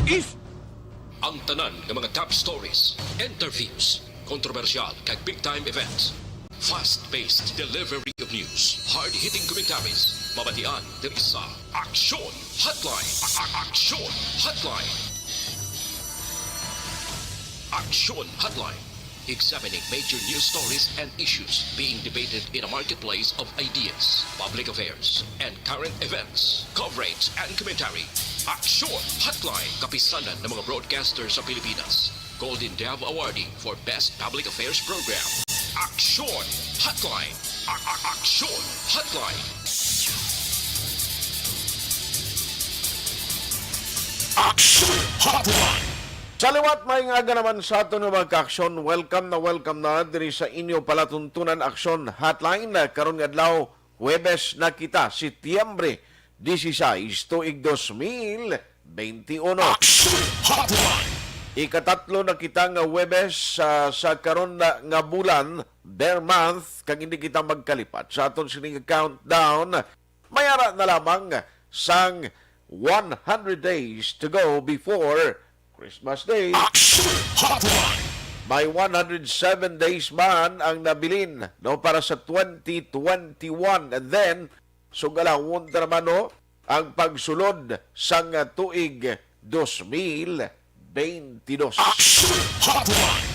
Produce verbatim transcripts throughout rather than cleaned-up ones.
Ang tanan nga mga top stories, interviews, kontrobersyal kag big time events. Fast-paced delivery of news, hard-hitting commentaries, mabatian diri sa Aksyon Hotline. A- a- Aksyon Hotline. Aksyon Hotline. Examining major news stories and issues being debated in a marketplace of ideas, public affairs, and current events. Coverage and commentary. Aksyon Hotline. Kapisanan ng mga broadcaster sa Pilipinas. Golden Dove Awardee for Best Public Affairs Program. Aksyon Hotline. A- a- Aksyon Hotline. Aksyon Hotline. Sa liwat, may nga aga naman sa aton nga mga kaaksyon. Welcome na welcome na diri sa inyo palatuntunan, Aksyon Hotline. Karon nga adlaw, Huwebes na kita, Setyembre dieciséis, tuig dos mil veintiuno. Aksyon Hotline. Ikatatlo na kita nga Huwebes sa, sa karon na nga bulan, ber month, kag hindi kita magkalipat sa aton sining countdown. May ara na lamang sang one hundred days to go before Christmas Day. Aksyon Hotline. May one hundred seven days man ang nabilin, no, para sa twenty twenty-one. And then, sugalawon ta naman, no, ang pagsulod sang tuig dos mil beintidos. Aksyon Hotline.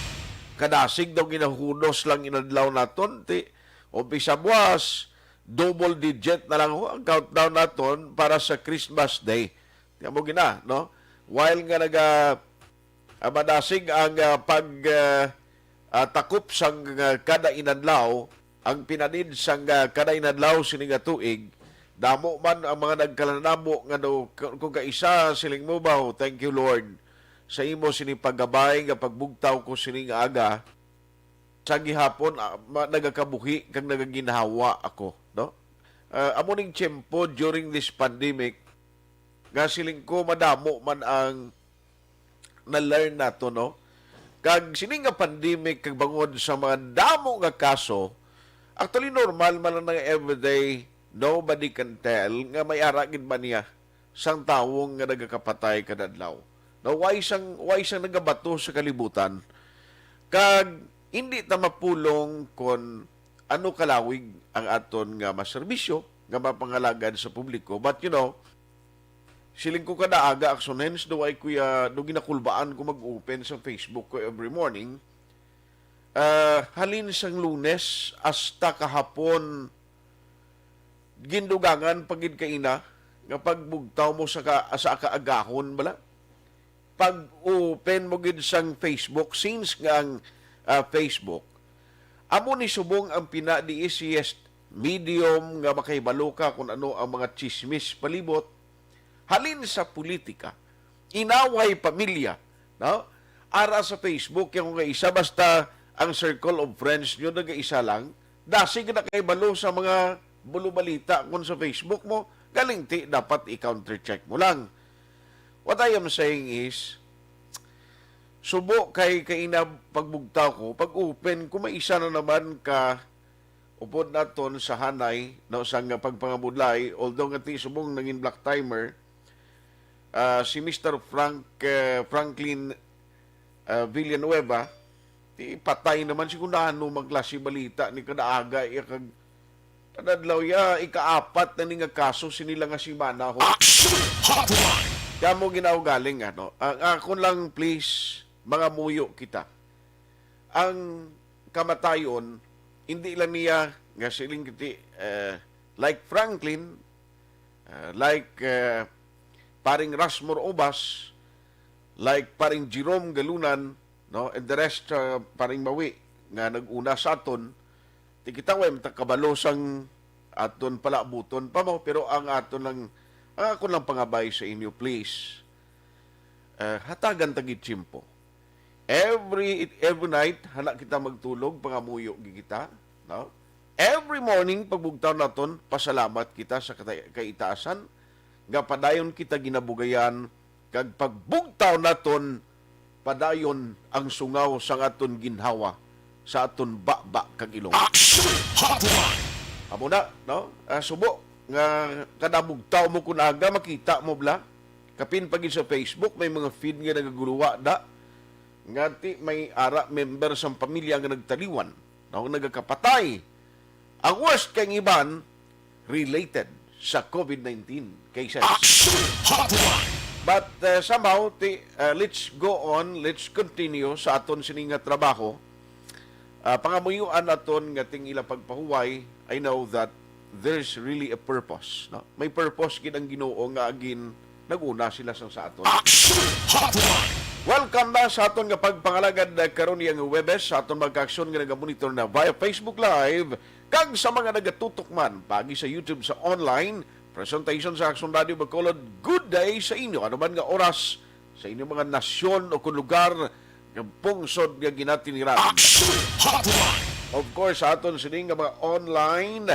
Kadasig daw ginahunos lang inadlaw naton, ti, umpisa buwas, double digit na lang ho ang countdown naton para sa Christmas Day. Kamo gina, no? While nga naga, ah, madasig ang, ah, pag, ah, ah, takop sang, ah, kada inadlaw, ang pinanid sang, ah, kada inadlaw sini nga tuig, damo man ang mga nagkalanabo nga daw, k-, kung kaisa, siling mo ba, "Oh, thank you, Lord, sa imo sini paggabay nga pagbugtaw ko sini nga aga." Sa gihapon, ah, ma-, nagakabuhi kag nagaginhawa ako, no? Ah, amo ning tiyempo during this pandemic nga siling ko madamo man ang na-learn nato, no? Kag sini nga pandemic kag bangod sa mga damo nga kaso, actually normal man lang na everyday, nobody can tell nga may ara gid ba niya sang tawo nga nagakapatay kada adlaw. No, why sang, why sang nagabato sa kalibutan? Kag hindi ta mapulong kon ano kalawig ang aton nga maserbisyo, nga mapangalagad sa publiko. But, you know, siling ko kada aga, Aksyon, hence do I, kuya, do ginakulbaan ko mag-open sa Facebook ko every morning. Ah, halin sang Lunes hasta kahapon, gindugangan pa gid kaina nga pagbugtaw mo sa ka-, sa kaagahon bala. Pag-open mo gid sang Facebook, since nga ang, ah, Facebook, amo ni subong ang pina-, the easiest medium nga makahibalo ka kung ano ang mga chismis palibot, halin sa politika, inaway pamilya, no? Ara sa Facebook, yung nga isa, basta ang circle of friends nyo nag-isa lang, dasig na kay balo sa mga bulubalita kung sa Facebook mo, galing ti dapat i-counter check mo lang. What I am saying is, subo kay kaina pagbugtaw ko, pag-open ko, may isa na naman ka upod naton sa hanay, no, sang pagpangabudlay, although nga ti subong nangin black timer, ah, si Mister Frank, eh, Franklin, ah, Villanueva, ti patay naman siguro na ano mang klase balita ni kada aga iya kag kada adlaw iya, ikaapat na ni nga kaso sini lang nga semana ho. Action Hotline! Kaya mo ginaugaling, ano, ang akon lang, please, mangamuyo kita. Ang kamatayon, hindi lang niya nga siling kiti, eh, like Franklin, ah, like, eh, paring Rasmor Obas, like paring Jerome Galunan, no, and the rest, ah, paring Mawi nga nag-una sa aton, ti kita way matakabalo sang aton palabuton pa mo, pero ang aton lang, ang ako lang pangabay sa inyo, please, eh, hatagan ta gid tiyempo. Every, every night, hana kita magtulog, pangamuyo gid kita, no? Every morning, pagbugtaw naton, pasalamat kita sa kata-, kaitaasan, nga padayon kita ginabugayan, kag pagbugtaw naton, padayon ang sungaw sang aton ginhawa sa aton baba kag ilong. Action Hotline! Amo na, no? Ah, subo nga kada bugtaw mo kun aga, makita mo bala Kapin pa gid sa Facebook, may mga feed nga nagaguluwa da. Nga ti may ara member sang pamilya nga nagtaliwan, no, nagakapatay. Ang worst kay ang iban, related sa COVID nineteen cases. Action Hotline! But, uh, somehow, ti, uh, let's go on, let's continue sa aton sini nga trabaho. Uh, pangamuyuan naton nga ting ila pagpahuway, I know that there's really a purpose, no? May purpose gid ang Ginoo nga agin nag-una sila sang sa aton. Action Hotline! Welcome na sa aton nga pagpangalagad, uh, karon yang Huwebes, sa aton mga kaaksyon nga nagamonitor na via Facebook Live, kag sa mga nagatutok man pagi sa YouTube sa online presentation sa Action Radio Bacolod. Good day sa inyo, ano man nga oras sa inyong mga nasyon o kung lugar nga pungsod nga ginatiniran. Action Hotline! Of course, sa aton sini nga mga online,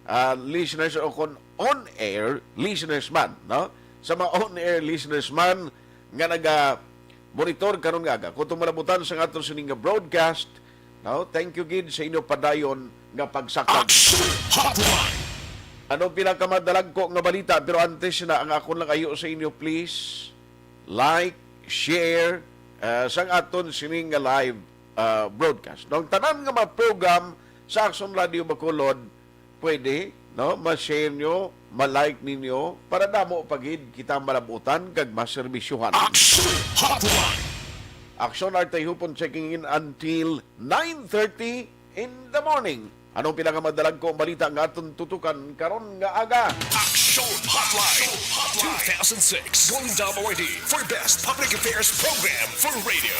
ah, listeners o kon on-air listeners man, no? Sa mga on-air listeners man nga naga-monitor karon nga aga, kung malabutan sa aton sini nga broadcast, no? Thank you gid sa inyo padayon nga pagsaklag. Action Hotline! Ano pinakamadalag ko nga balita? Pero antes na, ang akon lang ayo sa inyo, please like, share, ah, sang aton sini nga live, ah, broadcast. No, ang tanan nga mga program sa Action Radio Bacolod, pwede, no, ma-share nyo, ma-like ninyo, para damo pa gid kita malabutan kag maserbisyuhan. Action Hotline! Action Artay Hupon checking in until nine thirty in the morning. Anong pinakamadalag ko ang balita nga aton tutukan karon nga aga? Action Hotline two thousand six, Golden Dam Awardee for Best Public Affairs Program for Radio.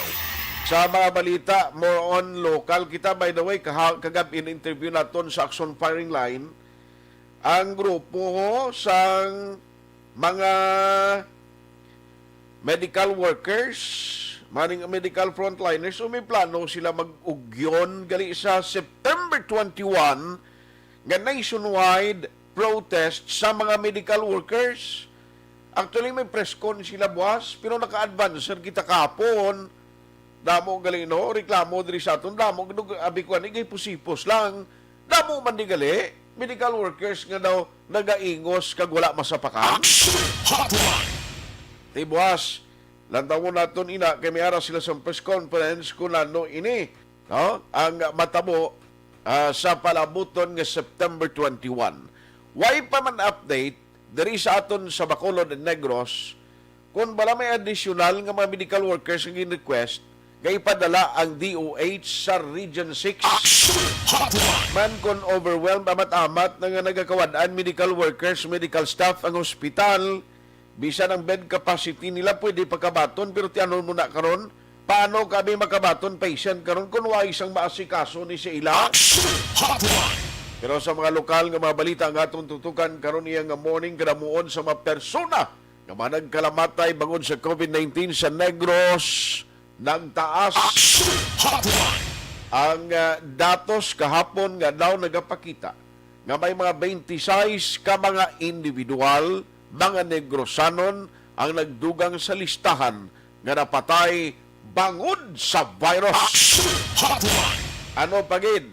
Sa mga balita, more on local kita. By the way, kaha-, kagab in interview naton sa Action Firing Line, ang grupo ho sang mga medical workers, maning medical frontliners, o may plano sila mag-ugyon gali sa September twenty-one nga nationwide protest sa mga medical workers. Actually, may press con sila buwas, pero naka-advance kita kahapon. Damo gali, no? Reklamo diri sa aton. Damo, gid, abi ko ani, gay pusipos lang. Damo man di gali, medical workers nga daw nagaingos kag wala masapakan. Action Hotline! Ti buwas, lantawon naton ina kay may ara sila sa press conference kung ano ini, no? Ang matabo, ah, sa palabuton nga September twenty-one. Way pa man update diri sa aton sa Bacolod and Negros, kung bala may additional nga mga medical workers nga gin-request nga ipadala ang D O H sa Region six. Action Hotline! Man, kung overwhelmed, amat-amat na nga nagakawad-an medical workers, medical staff ang hospital, bisan ang bed capacity nila pwede pagkabaton, pero tianon mo na karon, paano kami makabaton patient karon kung wa isang maasikaso ni sa ila? Action Hotline! Pero sa mga lokal nga mga balita nga atong tutukan karon iya nga morning, kadamuon sa mga persona nga mga nagkalamatay bangod sa COVID nineteen sa Negros nagtaas. Action Hotline! Ang, ah, datos kahapon nga daw nagapakita nga may mga twenty-six ka mga individual, mga Negrosanon, ang nagdugang sa listahan nga napatay bangod sa virus. Action Hotline! Ano pa gid?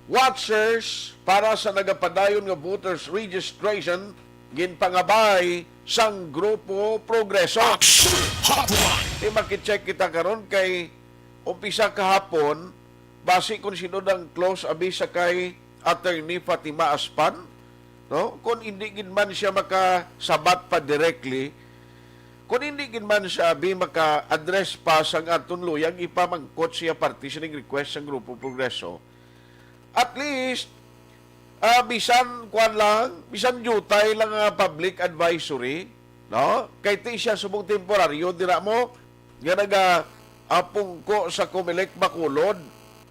Watchers para sa nagapadayon nga voters registration ginpangabay sang Grupo Progreso. Action Hotline! Di makicheck kita karon kay umpisa kahapon, basi kung sino ang close abi sa kay Attorney Fatima Aspan, no? Kung hindi gid man siya makasabat pa directly, kung hindi gid man siya abi maka-address pa sang aton luyag ipamangkot siya parte sining request sang Grupo Progreso, at least, ah, bisan kuan lang, bisan diutay lang nga public advisory, no? Kay ti siya subong temporaryo dira mo nga naga, ah, pungko sa Comelec Bacolod,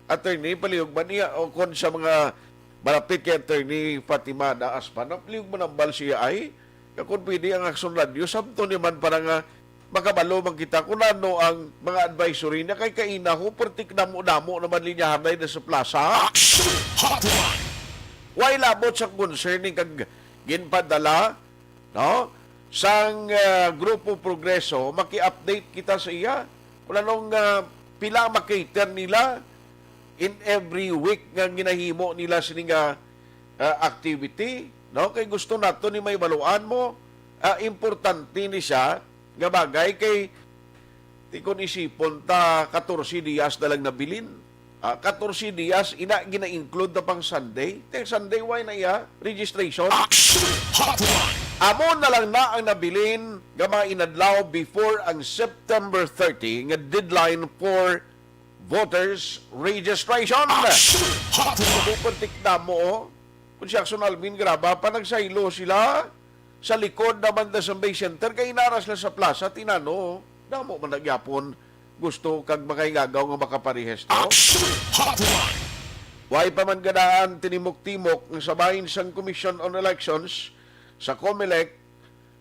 attorney, palihog man niya o kon sa mga malapit kay Attorney Fatima Daas pa, no? Palihog man ang bal siya ay, ya, kung pwede ang Action Radio, sabton niya man para nga makabalo man kita kung ano ang mga advisory niya kay kaina ho, pertik damo-damo naman linyahanay na sa plaza. Action Hotline! Way labot sa concerning kag ginpadala, no? Sang, ah, Grupo Progreso, maki-update kita sa iya. Kung anong, ah, pila makater nila in every week nga ginahimo nila sini nga, ah, activity, no? Kay gusto nato ni may baluan mo, ah, importante ni siya nga bagay kay, ti kon isipon ta, katorse dias na lang nabilin. Ah, katorse dias, ina gina-include na pang Sunday. Ti Sunday, why na iya? Registration. Action Hotline! Amo na lang na ang nabilin nga mga inadlaw before ang September thirty nga deadline for voters registration. Action Hotline! Kung pertik na mo, oh. Kung si Action Alvin Graba pa, nagsaylo sila sa likod naman da sa Bay Center, kay inara sila sa plaza, tinano, damo man nagyapon gusto kag makahingagaw nga makaparehistro. Action Hotline! Way pa man gadaan tinimok-timok nga sa bahin sang Commission on Elections sa Comelec,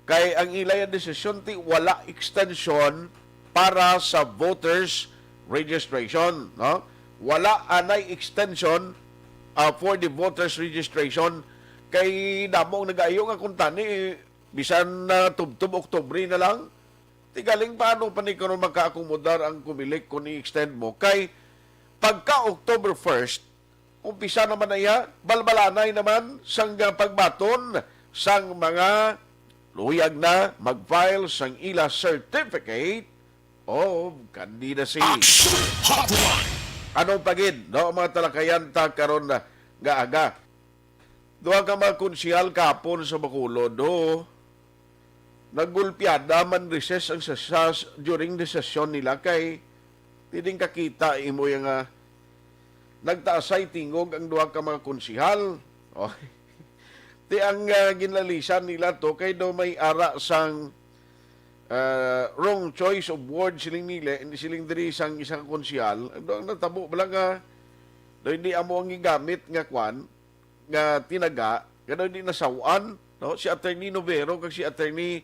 kay ang ila nga desisyon ti wala extension para sa voters registration, no? Wala anay extension, ah, for the voters registration, kay damo ang nagayo nga kung tani, bisan na tubtob Oktubre na lang. Ti galing, paano pa ni karon makaakomodar ang Comelec kung i-extend mo? Kay pagka October first, umpisa naman na iya, balbalanay naman sang pagbaton sang mga luyag na mag-file sang ila certificate of candidacy. Action Hotline! Ano pa gid, no, mga talakayan ta karon nga aga? Duha ka mga konsehal kahapon sa Bacolod, oh, nagulpiada man recess ang sesas during the session nila kay diding kakita imo yang, ah, nagtaasay tingog ang duha ka mga konsehal. Oh. Ti ang, ah, ginlalisan nila to kay daw may ara sang, ah, wrong choice of word siling nila, siling diri sang isa ka konsehal. Ang, ang natabo bala nga daw hindi amo ang gigamit nga kwan, nga tinaga, nga daw hindi nasaw-an, no? Si Attorney Novero kag si Attorney,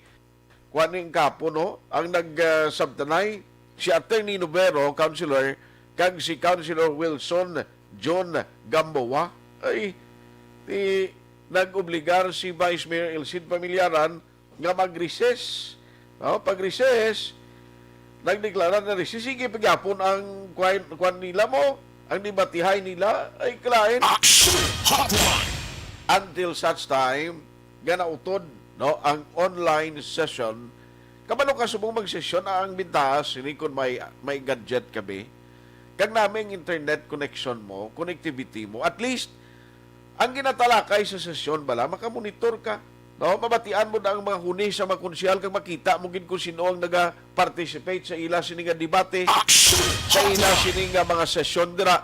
kuan ning kapo, no? Ang nag, ah, sabtanay, si Attorney Novero, Councilor, kag si Councilor Wilson John Gamboa. Ay, ti, nag-obligar si Vice Mayor Elcid Familiaran nga mag-recess. No? Pag-recess, nagdeklara na recess. Sige, pagyapon ang kwan, kwan nila mo, ang debatihay nila, ay kalain. Action Hotline! Until such time, nga nautod, no, ang online session. Kabalo ka, subong magsesyon, ang bintaha sini kung may, may gadget kami. Kag nami ang internet connection mo, connectivity mo. At least, ang ginatalakay sa sesyon bala, makamonitor ka. No? Mabatian mo na ang mga huni sa mga konsehal kag makita mo gid kung sino ang naga-participate sa ila sini nga debate, sa ila sini nga mga sesyon dira.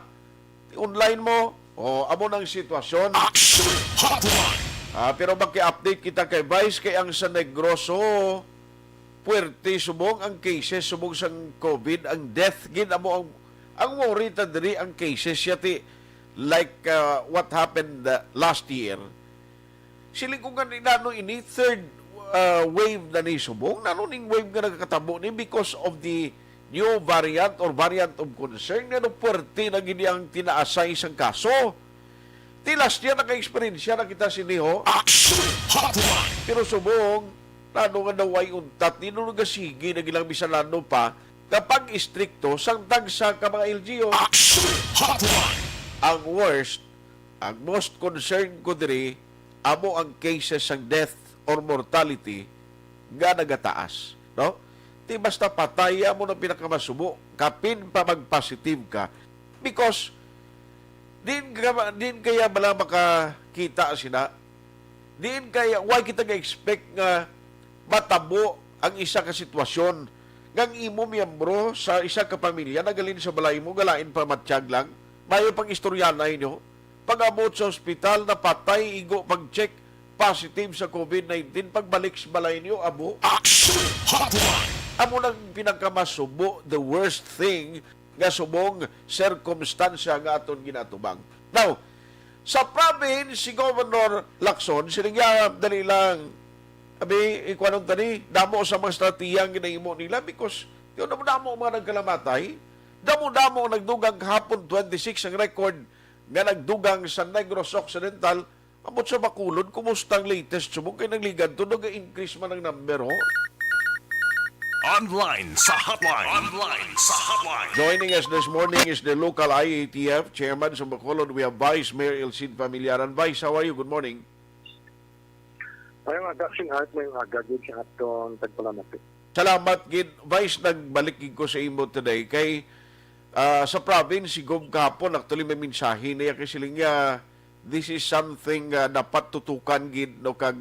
Online mo, o, amo nang sitwasyon. Action Hotline! Ah, pero maki-update kita kay Vice kay ang sa Negros, oh, puwerte subong ang cases, subong sang COVID, ang death gid amo ang, ang worry ta diri ang cases, yati like, uh, what happened, uh, last year. Siling ko nga ni nano ini third, uh, wave na ni subong, nano ning wave nga nagakatabo ni because of the new variant or variant of concern nga no puwerte na gid ang tinaasay sang kaso. Ti last year naka-eksperyensya na kita sini, ho. Action Hotline! Pero subong, nano nga daw ay untat ni nung nagasigi na gilang bisan ano pa kapag istrikto sang tagsa ka mga L G U. Action Hotline! Ang worst, ang most concern ko diri, amo ang cases sang death or mortality nga nagataas, no? Ti basta patay amo na pinakamasubo, kapin pa mag-positive ka. Because, din ka, din kaya bala makakita sina? Din kaya, why kita ga-expect nga matabo ang isa ka sitwasyon nga ang imo miyembro sa isa ka pamilya nagalin sa balay mo, galain pa matyag lang? Mayo pang istoryanay nyo. Pag-abot sa ospital, napatay, igo pag-check, positive sa COVID nineteen. Pagbalik sa balay niyo, abo. Action Hotline! Amo nang pinakamasubo, the worst thing, nga subong sirkumstansya nga aton ginatubang. Now, sa province, si Governor Lacson, siling niya, dali lang, abi, ikuanon tani, damo sa mga estratehiya ang ginahimo nila because yun, damo-damo ang mga nagkalamatay. Damo-damo ang nagdugang kahapon, twenty-six ang record nga nagdugang sa Negros Occidental. Ambot sa Bacolod, kumusta ang latest subong kay nagligad to, nag-increase man ang number, ho? Online sa hotline. Online sa hotline. Joining us this morning is the local I A T F chairman sa Bacolod. We have Vice Mayor Elcid Familiaran. Vice, how are you? Good morning. Mayong aga, Shin Art. Mayong aga gid sa aton tagpalamati. Salamat gid, Vice, nagbalik gid ko sa imo today. Kay, ah, sa province, si Gov kahapon, actually, may mensahe niya kay siling niya, this is something, ah, dapat tutukan gid, no, kag,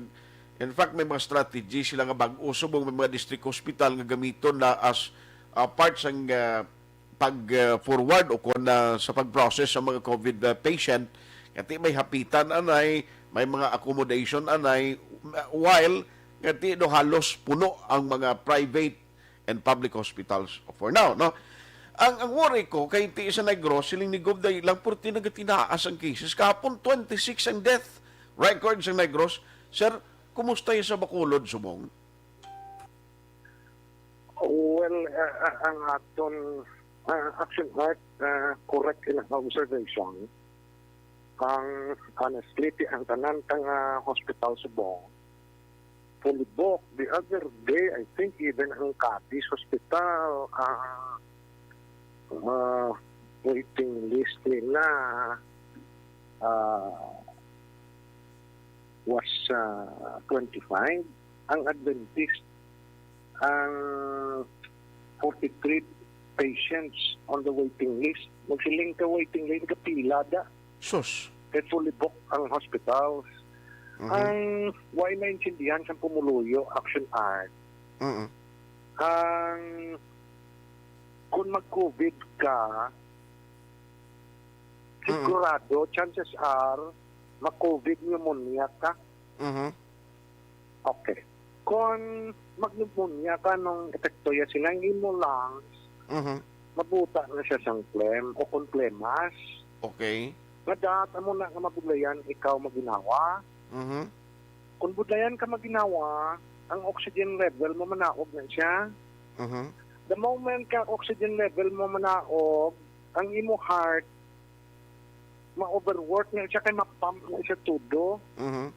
in fact, may mga strategy sila nga bag-o subong may mga district hospital nga gamiton na as, ah, part sang, ah, pag, ah, forward o kon, ah, sa pag-process sa mga COVID, ah, patient. Kati may hapitan anay, may mga accommodation anay, while kati do halos puno ang mga private and public hospitals for now, no? Ang, ang worry ko kay ti sa Negros, siling ni Gov, dahil lang purti nagatinaas ang cases. Kahapon, twenty-six ang death record sa Negros. Sir, kumusta yung sa Bacolod, subong? Well, uh, uh, ang aton uh, Action Art, uh, correct in ang observation. Ang, honestly, ti ang tanan ka nga hospital subong fully booked. The other day, I think even ang Cadiz Hospital, uh, uh, waiting list nila uh, was uh, twenty-five. Ang Adventist, ang forty-three patients on the waiting list. Magsiling ka waiting list, kapila da. Sus. Kay fully booked ang hospitals. Mhm. Ang why maintindihan sa pumuluyo, Action Art, Mm. ang kung mag-COVID ka, Mm. sigurado, chances are, mag-COVID pneumonia ka. Mhm. Okay. Kung mag-pneumonia ka, nung epekto ya sila ang imo lungs, Mhm. mabuta na siya sang phlegm o kung phlemas. Okay. Nga dapat amo na nga mabudlayan ikaw maginawa. Mhm. Kung budlayan ka maginawa, ang oxygen level mo manaog na siya. Mhm. The moment ka oxygen level mo manaog, ang imo heart ma-overwork na siya kay ma-pump na siya todo. Mhm.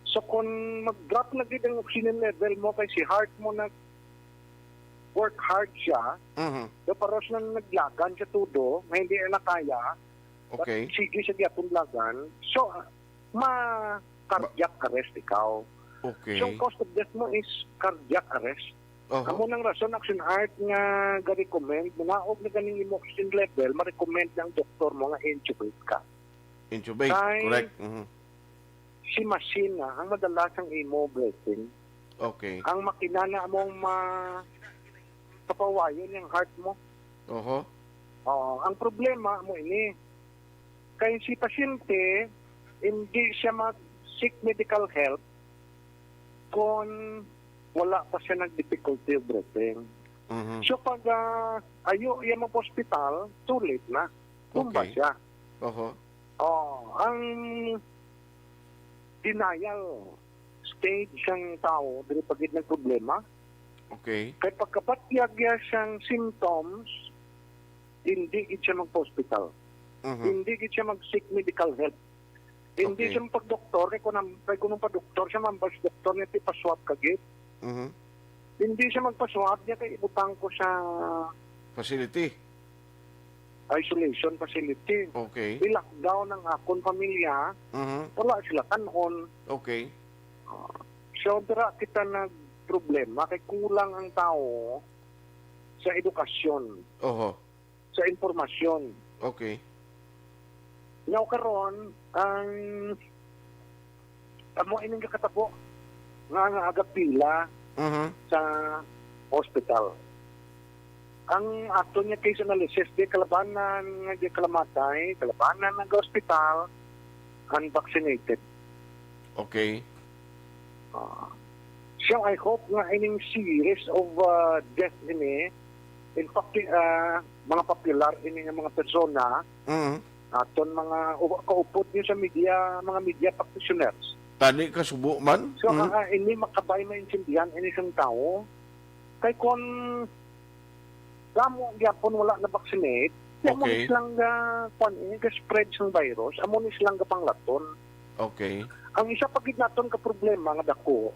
So kung mag-drop na gid ang oxygen level mo kay si heart mo nag work hard siya, Mhm. do paros na naglagan siya todo, nga hindi na kaya, Okay. sige sa gyapon lagan. So, ma cardiac arrest ikaw. Okay. So, ang cause of death mo is cardiac arrest. Oho. Amo nang rason, Action Art, nga ga-recommend, manaog na ganing imo oxygen level, ma-recommend ng doktor mo nga intubate ka. Intubate. Kay- Correct. Mhm. Si machine na ang madala sang imo breathing. Okay. Ang makina na among ma kapawayon yung heart mo. Oho. Oo, ang problema mo ini, kay si pasyente, hindi siya mag-seek medical help kung wala pa siya nag-difficulty of breathing. Mhm. So pag ah, ayo iya mo hospital, too late na. Tumba Okay. siya. Oho. Oh, ang denial stage sang tao diri pa gid nagproblema. Okay. Kay pagkabatyag niya sang symptoms, hindi gid siya magpa-hospital. Mhm. Hindi gid siya mag-seek medical help. Hindi Okay. siya magpa-doktor. Kay kung, kay kung magpa-doktor siya, mambas doktor niya, ti pa-swab ka gid. Mhm. Hindi siya magpa-swab niya, kay ibutang ko sa Facility. isolation facility. Okay. I-lockdown ang akon pamilya, Mhm. wala sila tan-on. Okay. So, dira kita nagproblema kay kulang ang tao sa edukasyon, Oho. sa impormasyon. Okay. Now karon, ang amo ining kakatabo nga, nga agapila Mhm. sa hospital. Ang ato niya case analysis, di kalabanan nga di kalamatay, kalabanan nga hospital, unvaccinated. Okay. Ah, so I hope nga ining series of ah, death ini, in fact, ah, mga popular ini nga mga persona, Mhm. aton mga u- kaupod niyo sa media, mga media practitioners. Tani ka subo man? So, Mhm. ah, ini makabay maintindihan ini sang tawo. Kay kon damo gyapon wala na vaccinate, di amo Okay. ni silang ga, kwan, eh, ga-spread sang virus, amo ni silang gapanglaton. Okay. Ang isa pa gid naton ka problema nga dako,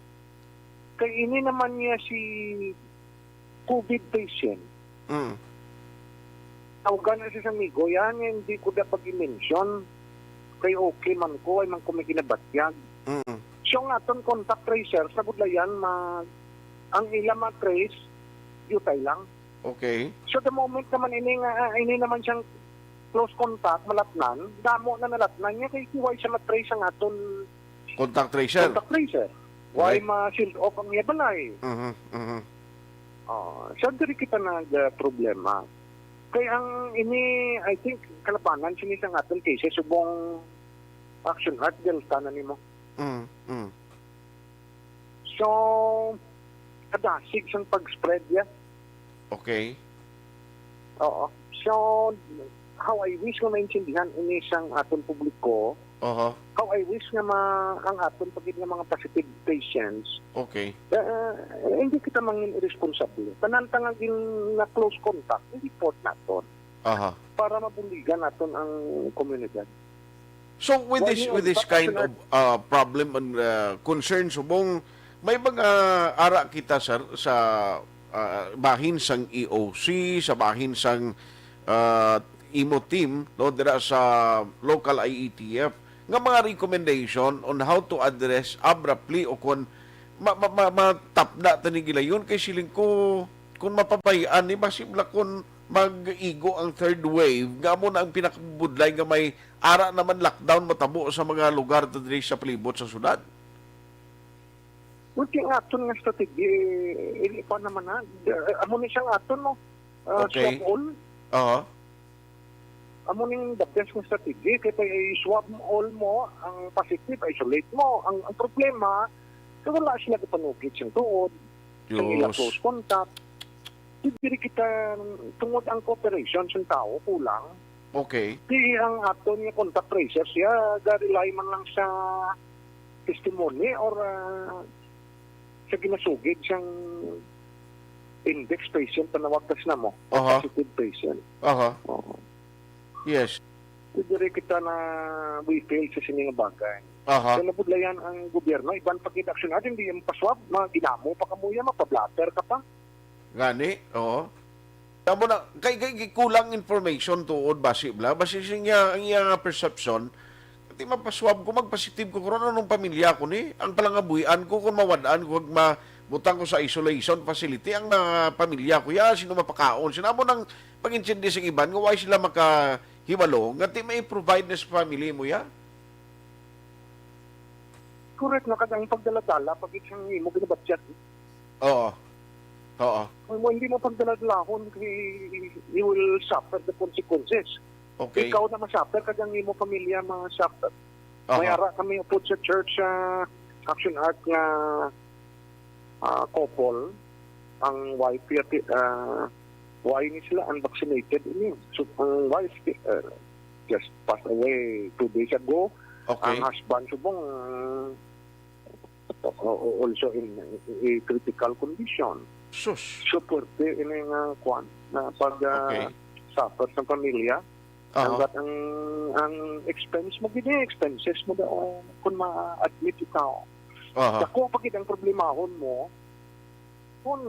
kay ini naman niya si COVID patient. Mm. Tawgan na siya sa amigo, yan nga hindi ko dapat i-mention. Kay okay man ko, ay man ko may kinabatyag. Mm. So, ang aton contact tracers, nabudlayan, mag Ang ila ma-trace, diutay lang. Okay. So, the moment naman ini nga, ah, ini naman siyang close contact, malatnan, damo na nalatnan niya, kay wala siya ma-trace ang aton Contact tracer. contact tracer. Wala Right. ma-shield off ang iya balay. Mhm, mhm. Ah, so, diri kita nag, ah, problema. Kay ang ini, I think, kalabanan sini sa aton cases, subong Action Art, Delta na nimo. Mm, mm. So, kadasig sang pag-spread ya. Okay. Oo. So, how I wish nga maintindihan ini sang aton publiko, Oho. how I wish nga ma-, ang aton pa gid nga mga positive patients, Okay. eh, hindi kita mangin irresponsable. Tanan ta nga gin-, na close contact, i-report naton Aha. para mabuligan naton ang komunidad. So, with Wala this, niyo with this ang kind of, ah, problem and, ah, concern, subong, may mga ara kita, sir, sa, ah, bahin sang E O C, sa bahin sang, ah, imo team, no, dira sa local I E T F, nga mga recommendation on how to address abruptly o kon ma-, ma-, ma-, matapda ta ni gilayon kay siling ko, kung mapabay-an ni, basi bala kung mag-igo ang third wave, nga amo na ang pinakabudlay nga may ara naman lockdown matabo sa mga lugar ta diri sa palibot sa syudad. Well, kay ang aton nga strategy, eh, ili pa naman na, eh, amo ni siyang aton, no? Ah, Okay. Swab all. Aha. Amo ning the best nga strategy, kay pa i-swab all mo, ang positive, isolate mo. Ang, ang problema, kay wala sila kapanukit siyang tuod, sa ila Diyos. close contact. Diri kita, tungod ang cooperation sa tao, kulang. Okay. Di ang aton nga contact tracer siya, ga-rely man lang sa testimony or, ah, sa ginasugid sang index patient, panawag tas na mo, Aha. positive patient. Aha. Oo. Yes. So, diri kita na we fail sa sini nga bagay. Aha. So, nabudlayan ang gobyerno, iban pa gid aksyon natin, di yung paswab, mga ginamo pa kamuya, mapablatter ka pa. Gani, oo. Tamo na, kay, kay, kay kulang information tuod, basi bala. Basi siya, ang iya nga perception, ti mapaswab ko, magpositive ko, karon anong pamilya ko ni? Ang palangabuhian ko, kung mawad-an ko, kag mabutang ko sa isolation facility, ang mga pamilya ko, ya, sino mapakaon? Sino mo nang pag-intindi sa iban, nga why sila makahibalo, nga ti may provide na sa family mo, ya? Correct na, kag ang pagdala-dala, pag isang imo ginabatyat, Oo. Oo. Kung mo hindi mo pagdaladlahon, he, he will suffer the consequences. Okay. Ikaw na ma-suffer, kag ang imo pamilya ma-suffer. Aha. May ara kami upod sa church, ah, Action Art nga, ah, couple. Ang wife, yati, ah, why ni sila unvaccinated ini? So, ang wife, ah, just passed away two days ago. Okay. Ang husband, subong, ah, o-, o-, also in a critical condition. Sus. So, puwerte ini nga kwan, na pag, ah, Okay. suffer sa pamilya. Aha. Hanggat ang, ang expense mo, gid, eh, expenses mo daw, kung ma-admit ikaw. Aha. Dako pa gid ang problemahon mo kung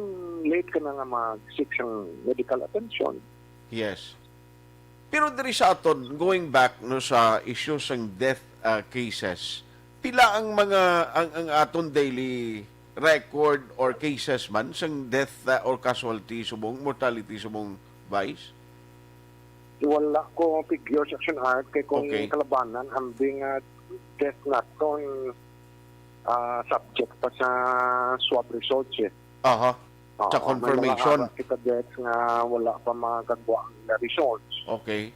late ka na nga mag-seek sang medical attention. Yes. Pero diri sa aton, going back, no, sa issue sang death, ah, cases, pila ang mga, ang, ang aton daily record or cases man sang death, ah, or casualty subong, mortality subong, Vice? Wala ko figures, Action Art, kay kung Okay. kalabanan, ang bing, ah, death naton, ah, subject pa sa swab results, eh. Aha. Oo, Sa may mga confirmation. ara kita deaths nga wala pa makagwa ang results. Okay.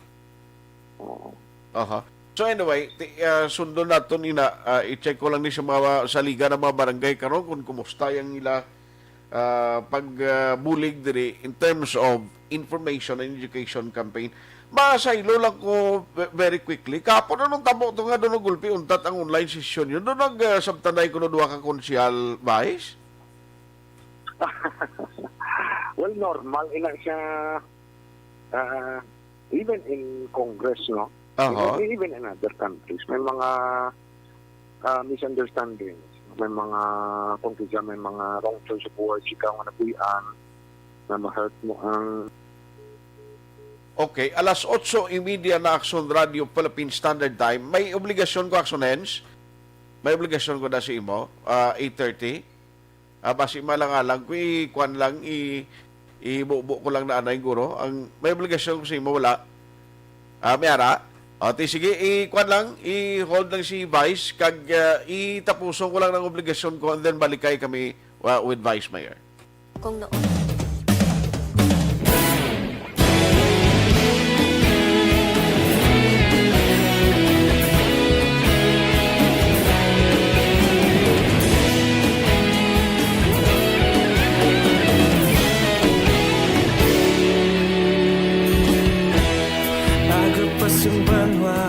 Oo. Aha. So anyway, ti-, ah, sundon naton ina, ah, i-check ko lang ni sa mga saligan ng mga barangay karon kung kumusta yung ila, ah, pag, ah, bulig diri in terms of information and education campaign. Masaylo lang ko ve-, very quickly. Kapon anong tabo to nga doon gulpi untat ang online session yun? Doon nag, ah, sabtanay ko no duha ka konsehal, Vice? Well, normal ina siya, ah, even in Congress, no? Aha. Even, even in other countries, may mga, ah, misunderstandings. May mga, kung kisa may mga wrong choice of words, ikaw nga nabuhian, na ma-hurt mo ang Okay, alas otso y media na Action Radio Philippine Standard Time. May obligasyon ko, Action Hens? May obligasyon ko na sa imo? Ah, eight thirty? Ah, basi malang-alang ko, i-, kwan lang, i-, ibubo ko lang na anay, guro. Ang may obligasyon ko sa imo, wala. Ah, may ara. O, ti, sige, i-, kwan lang, i-hold lang si Vice, kag, ah, itapuson ko lang ang obligasyon ko, and then balikay kami, ah, with Vice Mayor. Kung noon. Aga pa sang banwa,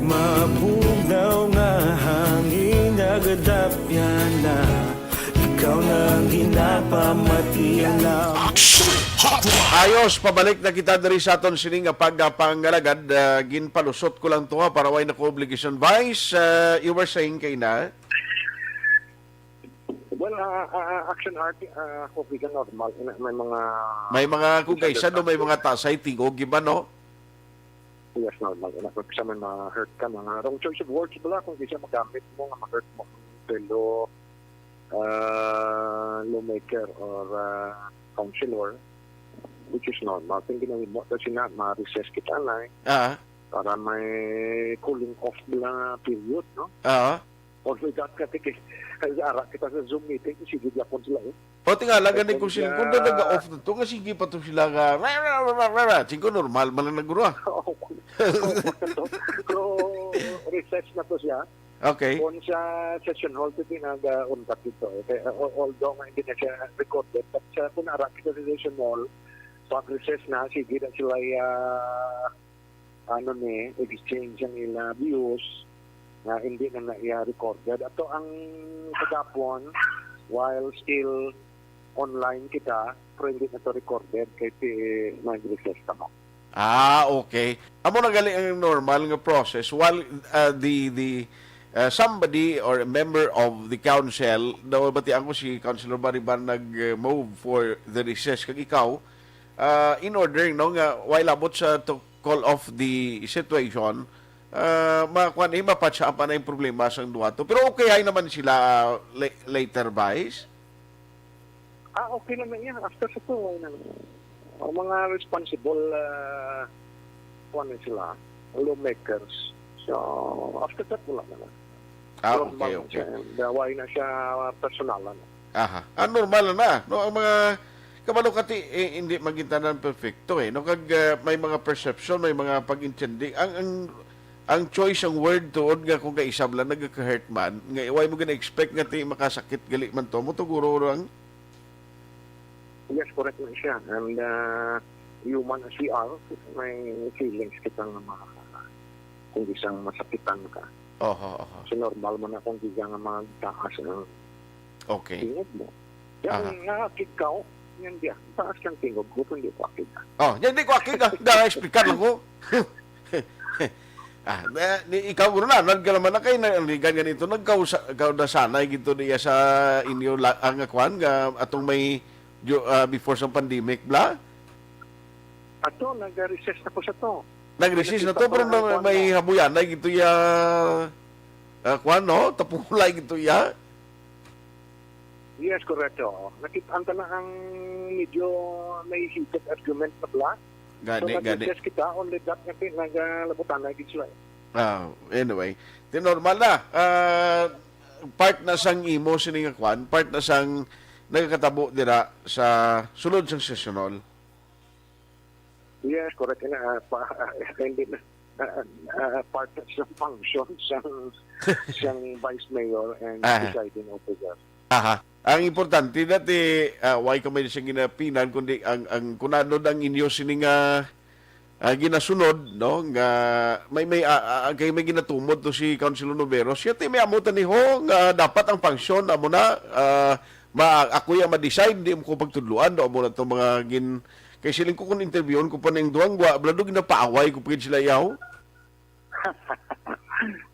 mabugnaw nga hangin, nagadapyan na. Ikaw na ang ginapamatian na. Action Hotline! Ayos, pabalik na kita diri sa aton sini nga pagpangalagad. Ah, ginpalusot ko lang to, ha, para way na ko obligasyon. Vice, ah, you were saying kay na? Well, ah, ah, ah, Action Art, ah, ako, bisan normal. Ina, may mga May mga kung kaisa, no, may mga tasay, tingog, iba, no? Yes, normal. Ina, pag sa may mga hurt ka, mga wrong choice of words, bala, kung di siya magamit mo, nga ma-hurt mo ang fellow, ah, lawmaker or, ah, councilor, which is normal. Kung ginawin mo, kasi na, ma-recess kita na eh. Ah. Para may cooling off lang period, no? Ah. Or may dat ka, tiki, ara kita sa Zoom meeting, sige, yapon sila eh. O, tingala, gani Kung kung sin-, kung siya nag-off na to, nga sige pa to sila nga, ra, ra, ra, ra, ra, ra. Singko, normal man lang na, guro, ah. Oo. Oo, so, so, recess na to siya. Okay. Kung sa session hall, to pinag-untat dito. Eh. Kaya, al-, although nga hindi na siya recorded, but sa, kung ara kita sa session hall, pag-recess na, sige na sila, ah, ano ni, exchange ang ila views nga hindi na na iya recorded. Ato ang kagapon, while still online kita, pero hindi na to recorded kay ti nag-recess kamo. Ah, okay. Amo na gali ang normal nga process. While, uh, the, the, uh, somebody or a member of the council, daw batian ko si Councilor Bariban nag-move for the recess, kag ikaw, uh, in order, no, nga while abot sa to call off the situation, uh, makuan, eh, mapatsa pa na yung problema sang duha to. Pero okay, ay naman sila, uh, la-, later, Vice? Ah, okay naman yan. After sa to, okay naman. Ang mga responsible, ah, kuwan na sila, lawmakers. So, after that, wala naman. Ah, Normal okay, na okay. siya. And, ah, why na siya personalan? Aha. Ah, normal na, no? Ang mga kabalo kati, eh, hindi maging tanan perfecto, eh, no? Kag, ah, may mga perception, may mga pag-intindi. Ang, ang, ang choice, ang word tuod nga kung kaisab lang nagka-hurt man, nga way mo gina-expect nga ti makasakit gali man to, mo to guro lang. Yes, correct na siya. And, uh, human as we are, may feelings kita nga mga, kung isang masakitan ka. Oho, oho. So, normal man akong giga nga magtaas ang Okay. tingog mo. Yan Aha. nga akig ka, oh. Yan diya. Taas ng tingog mo, kung di ko akig ka. Oh, yan di ko akig, ah. Da, explicar lang ko. Ah, na, ni, ikaw, guro na, nagkalaman na kayo, na, ligan ganito, nagkausa-, kaudasanay gito diya sa inyo, la, ang kwan, nga atong may, jo-, ah, before sa pandemic, bla? Ato, nag-recess na po sa to. Nag-recess na to, Nakita pero ko na, ang kwan may mo. habuyanay gito ya, ah, kwan, no? Tapulay gito ya. Yes, correct, oo. Nakita-, ang tanang medyo may heated argument na bla. Gani, So, gani. nag-recess kita, only that nga ti-, nagalabutan na gid sila. Ah, anyway, ti normal na. Ah, part na sang imo sini nga kwan, part na sang nagakatabo dira sa sulod sang session hall. Yes, correct na, ah, pa, hindi na, ah, ah, part na sa function sang, sang vice mayor and Ah. presiding officer. Aha. Ang importante dati, ah, why ka may siyang ginapinan, kundi ang, ang kunanod ang inyo sini nga, ah, ginasunod, no? Nga may, may, ah, ah, kay may ginatumod to si Councilor Novero. Siya ti may amo tani ho nga dapat ang function amo na, ah, ma-, ako ya ma-decide, di mo ko pagtudluan, no? Amo na to mga gin-, kay siling ko kung interviewon ko pa ning duwang gwa, blado ginapaaway ko pa gid sila yaw.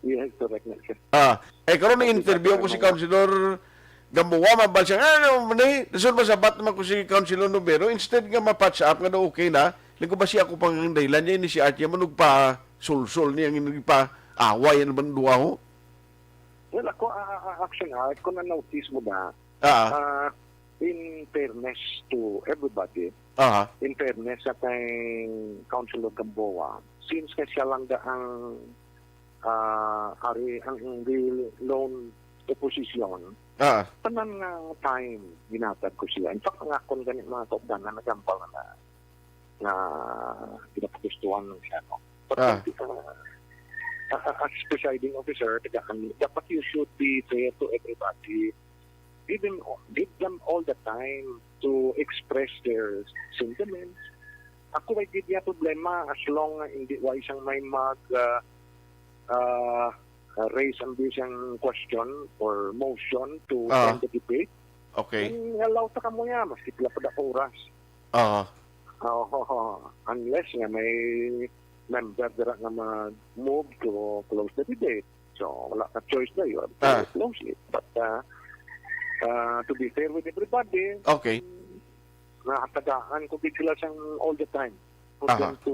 Yes, correct na siya. Ah, eh, karon ni Ang interview ko si pinagtanong Councilor Gamboa, mabal siya, "Ah, ano man eh, dason masabat naman ko si Councilor Novero, instead nga ma-patch up nga daw okay na, lang ko ba siya ako pang dahilan niya, ini si Art Yaman, nagpa-sulsol niya, ang nagpa-away, ano man duwa ho?" Well, ako, ah, ah, ah, Action Art, kung na-notice mo ba, Ah, Ah, in fairness to everybody, aha. in fairness sa kay Councilor Gamboa, since nga siya lang da ang, ah, ari, ang, ang the lone opposition, Ah. tanan nga time ginatag ko siya. In fact, ang akon gani mga kaupdanan, nagambal na nga ginapagustuhan lang siya, no? But Ah. uh, uh, as presiding officer, tagaan, dapat you should be fair to everybody. Give them, give them all the time to express their sentiments. Ako, ay gid niya problema as long nga hindi, way siyang may mag, uh, uh, uh, raise ang siyang question or motion to Ah. end the debate. Okay. Ang allow ta kamo niya, mas sipla pa da ka oras. Ah. Oo, unless nga may member dira nga mag-move to close the debate. So, wala ka choice na yun. Ah. Close it. But, uh, uh, to be fair with everybody, Okay. nahatagaan ko gid sila sang all the time for Aha. them to,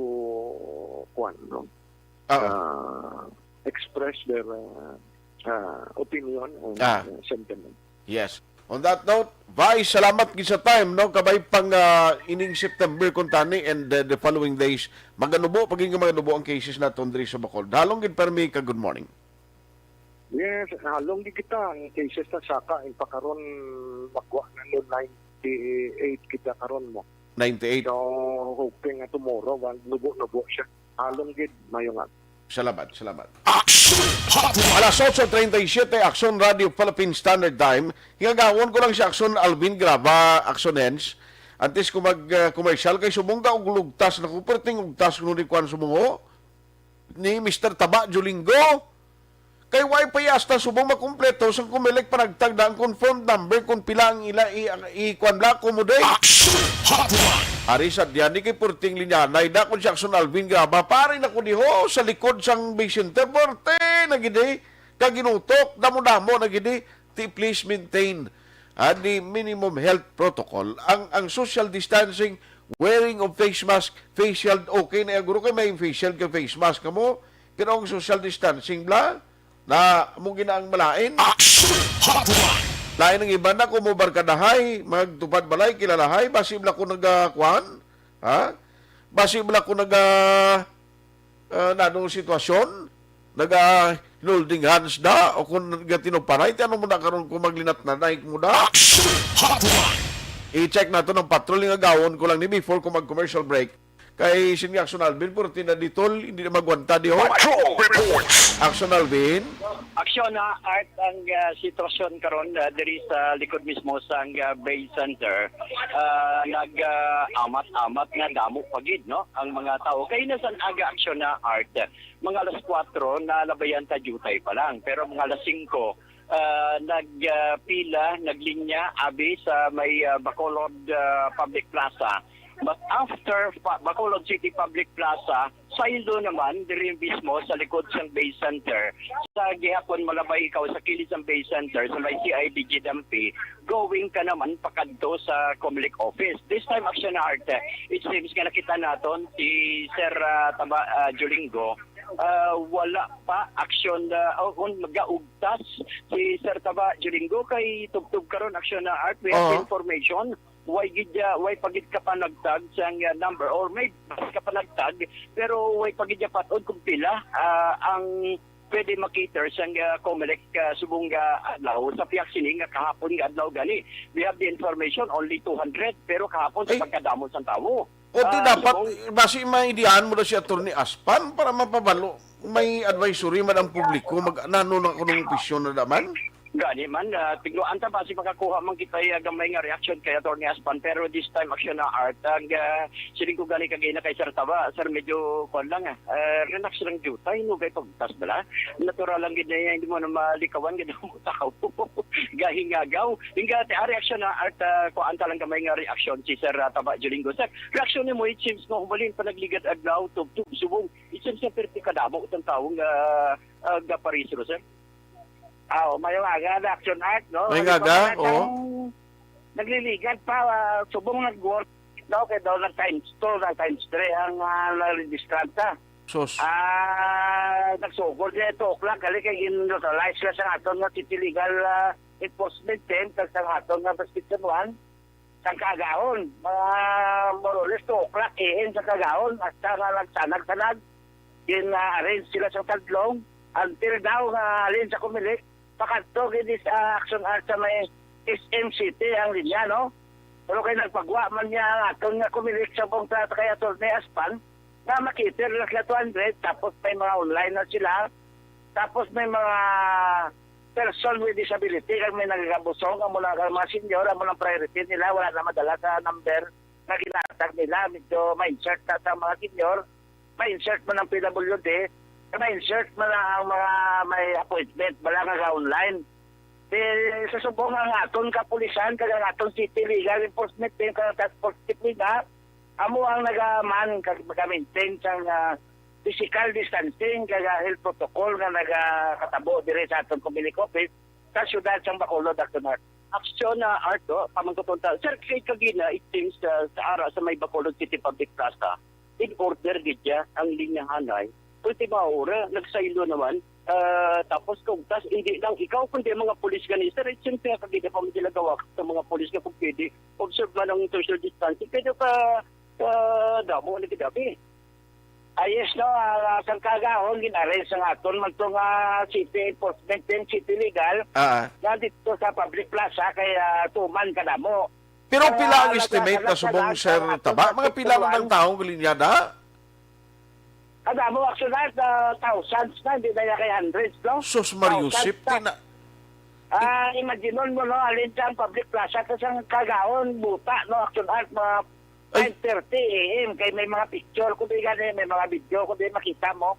kuwan, no? Ah. Uh, express their, uh, uh, opinion and Ah. uh, sentiment. Yes. On that note, Vice, salamat gid sa time, no? Kabay pang, ah, ining September kuntani and the, the following days, maganubo pa gid nga maganubo ang cases naton diri sa Bacolod. Halong gid permi ka good morning. Yes, halong gid kita ang cases na saka in pakaron magwa na no ninety-eight kita karon mo. Ninety-eight. So, hoping nga tomorrow, wag nubo-nubo siya. Halong gid, mayo nga. Salamat, salamat. Action Hotline. Alas otso treinta y siete, Action Radio Philippine Standard Time. Hingagawon ko lang si Action Alvin Graba, Action Hens. Antes ko mag, uh, commercial, kay subong ka og lugtas na ko, perting ugtas ko ni Kwan Sumungo, ni Mister Taba Jolingo. Kay way pa hasta subong makumpleto sang Comelec panagtag na ang confirmed number kung pila ang ila i, i, kwan bla, accommodate. Action Hotline. Ari sa diyan ni kay Purting Linyanay, dakon si Action Alvin Graba, pare na ko diho sa likod sang Bay Center, Purte, na gidi, kaginutok, damo-damo na gidi, ti please maintain, ah, the minimum health protocol, ang, ang social distancing, wearing of face mask, face shield, okay na yan, guro, kay may face shield kay face mask kamo, pero ang social distancing bla, na mo gina ang malain. Action Hotline. Lain ang iban na, kung mo barkadahay, magtupad balay, kilalahay, basi bla ko nagakuan, ha? Basi bla ko naga, ah, nanong sitwasyon, naga holding hands da, o kung nagatinuparay, ti ano mo na karon kung maglinat na, naik mo da? Action Hotline. I-check nato ng patrol, nga gawon ko lang ni before ko mag-commercial break. Kay sin nga Action Alvin, puro tinaditol, hindi na magwanta di ho. Patrol Reports. Action Alvin. Action, ah, Art, ang, ah, sitwasyon karon, ah, diri sa likod mismo sang, ah, Bay Center. Ah, nag, ah, amat-amat nga damo pa gid, no, ang mga tawo. Kay nasan aga aksyon na, Art, mga alas kuwatro, nalabayan ta diutay pa lang. Pero mga alas singko, ah, nag, ah, pila, naglinya, abi sa may, ah, Bacolod, ah, Public Plaza. But after pa, Bacolod City Public Plaza, saylo naman, diri mismo sa likod sang Bay Center. Sa gihapon, malabay ikaw sa kilid sang Bay Center, sa may C I D G Dampi, going ka naman pakadto sa Comelec office. This time, Action Art, it seems nga nakita naton si Sir, ah, Taba, ah, Jolingo. Ah, wala pa aksyon, ah, o kung magaugtas si Sir Taba Jolingo kay tubtob karon, Action Art, we have Oo. information. Way gid, ah, way pa gid ka panagtag sang, ah, number or may ka panagtag, pero way pa gid niya patod kung pila, ah, ang pwede makater sang, ah, Comelec, ah, subong nga adlaw sa piyak sini nga kahapon nga adlaw gani. We have the information, only two hundred, pero kahapon sa Ay. pagkadamo sang tawo. O, di Ah, dapat, so, eh, basi may idiaan mo na si Attorney Aspan para mapabalo. May advisory man ang publiko, mag-, nano na kunong opisyon na naman? Gani man, ah, tignuan ta basi makakuha man kita, ah, gamay nga reaction kay Attorney Aspan, pero this time, Action na Art, ang, ah, siling ko gani kagay na kay Sir Taba, Sir, medyo, kwan lang, ah, ah, relax lang diutay, no, kay pagtas bala. Natural lang gid na yan, hindi mo na malikawan, gid ang tao. Gahingagaw. Hingga, ate, ah, reaction na Art, ah, kuan ta lang gamay nga reaction si Sir, ah, Taba Jolingo. Sir, reaction nimo, it seems nga hubalin pa nagligad adlaw, tubtob, subong. It seems nga perti kadamo itong taong, ah, ah, gaparisro, sir. Ah, oh, may aga na Action Art, no? May Ano aga, pa, oo. Nagliligad pa, ah, subong nag-work daw, kay daw nag-times two, nag-times three ang, ah, nag-registranta. Sus. Ah, nagsugod niya ito, o'clock, kali kay gin-neutralize na sa aton nga city legal, ah, enforcement team kag sa aton nga Section one, sang kaagahon, mga more or less two o'clock A M sa kaagahon, hasta nga nagsanag-sanag, gin-arrange sila sa tadlong, until daw nga halin sa Comelec, pakadto gid sa Action Art sa may S M City ang linya, no? Pero kay nagpagwa man niya ang aton nga Comelec sa buong trata kay Attorney Aspan, nga makiter na sila two hundred, tapos may mga online na sila, tapos may mga person with disability, kag may nagagabusong, amo na ang mga senior, amo nang priority nila, wala na madala sa number nga ginatag nila, medyo ma-insert na sa mga senior, ma-insert man ang P W D, ma-insert man ang mga may appointment, wala nga online. Di, sa subong ang aton kapulisan, kag ang aton city legal enforcement team, kag ang task force team nila, amo ang nagaman, kag maga-maintain sang, ah, physical distancing, kag, ah, health protocol nga nagakatabo diri sa aton Comelec office sa siyudad sang Bacolod, Doctor Mark. Action na Art, oh, pamangkuton ta. Sir, kay kagina, it seems, ah, sa ara sa may Bacolod City Public Plaza, in order gid ya ang linyahanay. Ultima hora, nagsaylo naman. Ah, tapos kung tas, hindi lang ikaw, kundi ang mga pulis gani. Sir, it seems nga kagina pa man sila gawak sa mga pulis nga kung pwede, observe man ang social distancing. Kaya pa, pa damo na gid abi. Ah, yes, no, ah, sang kaagahon, gin-arrange sang aton man to nga city enforcement and city legal Ah, nga dito sa public plaza kay, ah, tuman kadamo. Pero Ah, pila ang nagkakalat estimate na na subong, lang Sir ang aton Taba? Mga pila na ang tawo nga linyada? Kadamo, actually, ah, thousands na, hindi na niya kay hundreds, no? Sus, Mario, Thousands safety na. na. Ah, imagine mo, no, alin sa ang public plaza, tas ang kaagahon, buta, no, action art, mga Ay. Nine thirty A M, kay may mga picture ko di gani, may mga video ko di makita mo.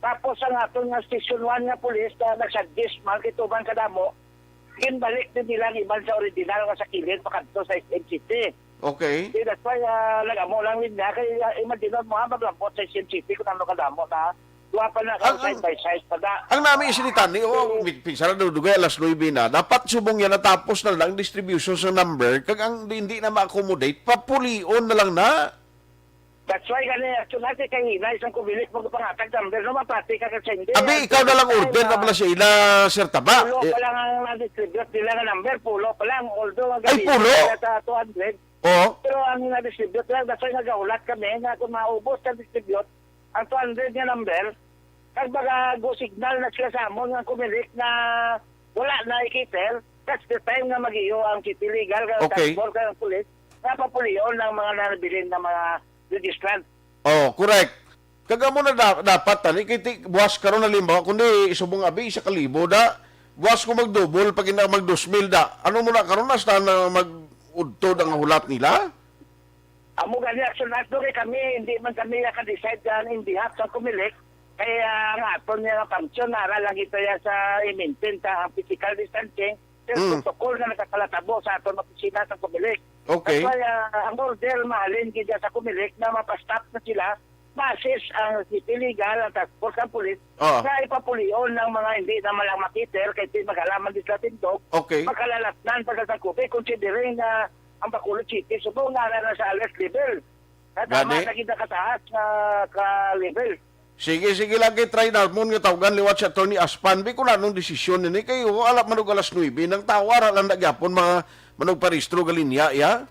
Tapos ang aton nga Station one nga pulis na nagsadis man kay tuman kadamo, ginbalik din nila ang iban sa original nga sa kilid pakadto sa S M City. Okay. Di, that's why, ah, nag-amo lang din niya. Kay, ah, imagine mo, ha, maglambot sa S M City kung ano kadamo na. Duha pa na ka, Ang, ang, side by side pa da. Ang nami isinitani, o, So, mi-, pinsa na daw dugay alas nuebe na. Dapat subong yan natapos na lang distribution sa number, kag ang di, hindi na ma-accommodate, papulion na lang na. That's why gani, actually, natin kay hinay, isang kumilik, magpangatag number, no, mapati ka kasi hindi. Abi, Ang ikaw na lang time, order na ah, pala sa ila, Sir Taba. Pulo Eh, pa lang ang na-distribute nila nga number, pulo pa lang. Although, ang Ay, ganito pulo? nila sa two hundred, Oo. Pero ang na-distribute lang, that's why nagahulat kami nga kung maubos na distribute ang two hundred nga number, kag baga go signal na sila sa amon nga kumilik na wala na i-cater, that's the time nga mag-iyo ang city legal, kag Okay. task force, kag ang pulis, nga papulion ang mga nabilin nga mga registrant. Oh, correct. Kag amo na da-, dapat tani kay ti-, buwas karon, halimbawa, kundi subong abi isa ka libo da, buwas ko mag-double pag ina mag dos mil da. Ano mo na karon, hasta na mag-udto ang hulat nila? Amo gani, actually, Art, no, kay kami, hindi man kami naka-decide dyan in behalf sa Comelec. Kaya ang aton nga function, nara lang ito ya sa i-maintain sa physical distancing, sa Mm. protocol nga nagkakalatabo sa aton opisina sa Comelec. Okay. That's why, ah, ang order, mahalin gid sa Comelec na mapa-stop na sila, ma-assist ang city legal, ang task force, ang pulis, Ah. na ipapulion ng mga hindi naman lang makiter, kay di magalaman di sila tindog, Okay. magkalalatnan pa sa Taguig, considering na ang Bacolod City, subong nga na sa alert level. At Gani? tama na gid nakataas nga ka level. Sige, sige lang kay try namon nga tawgan liwat si Attorney Aspan. Bi kung anong desisyon nini kay wala man og alas nuebe nang tawo ara lang na gyapon mga manugparehistro galinya, ya?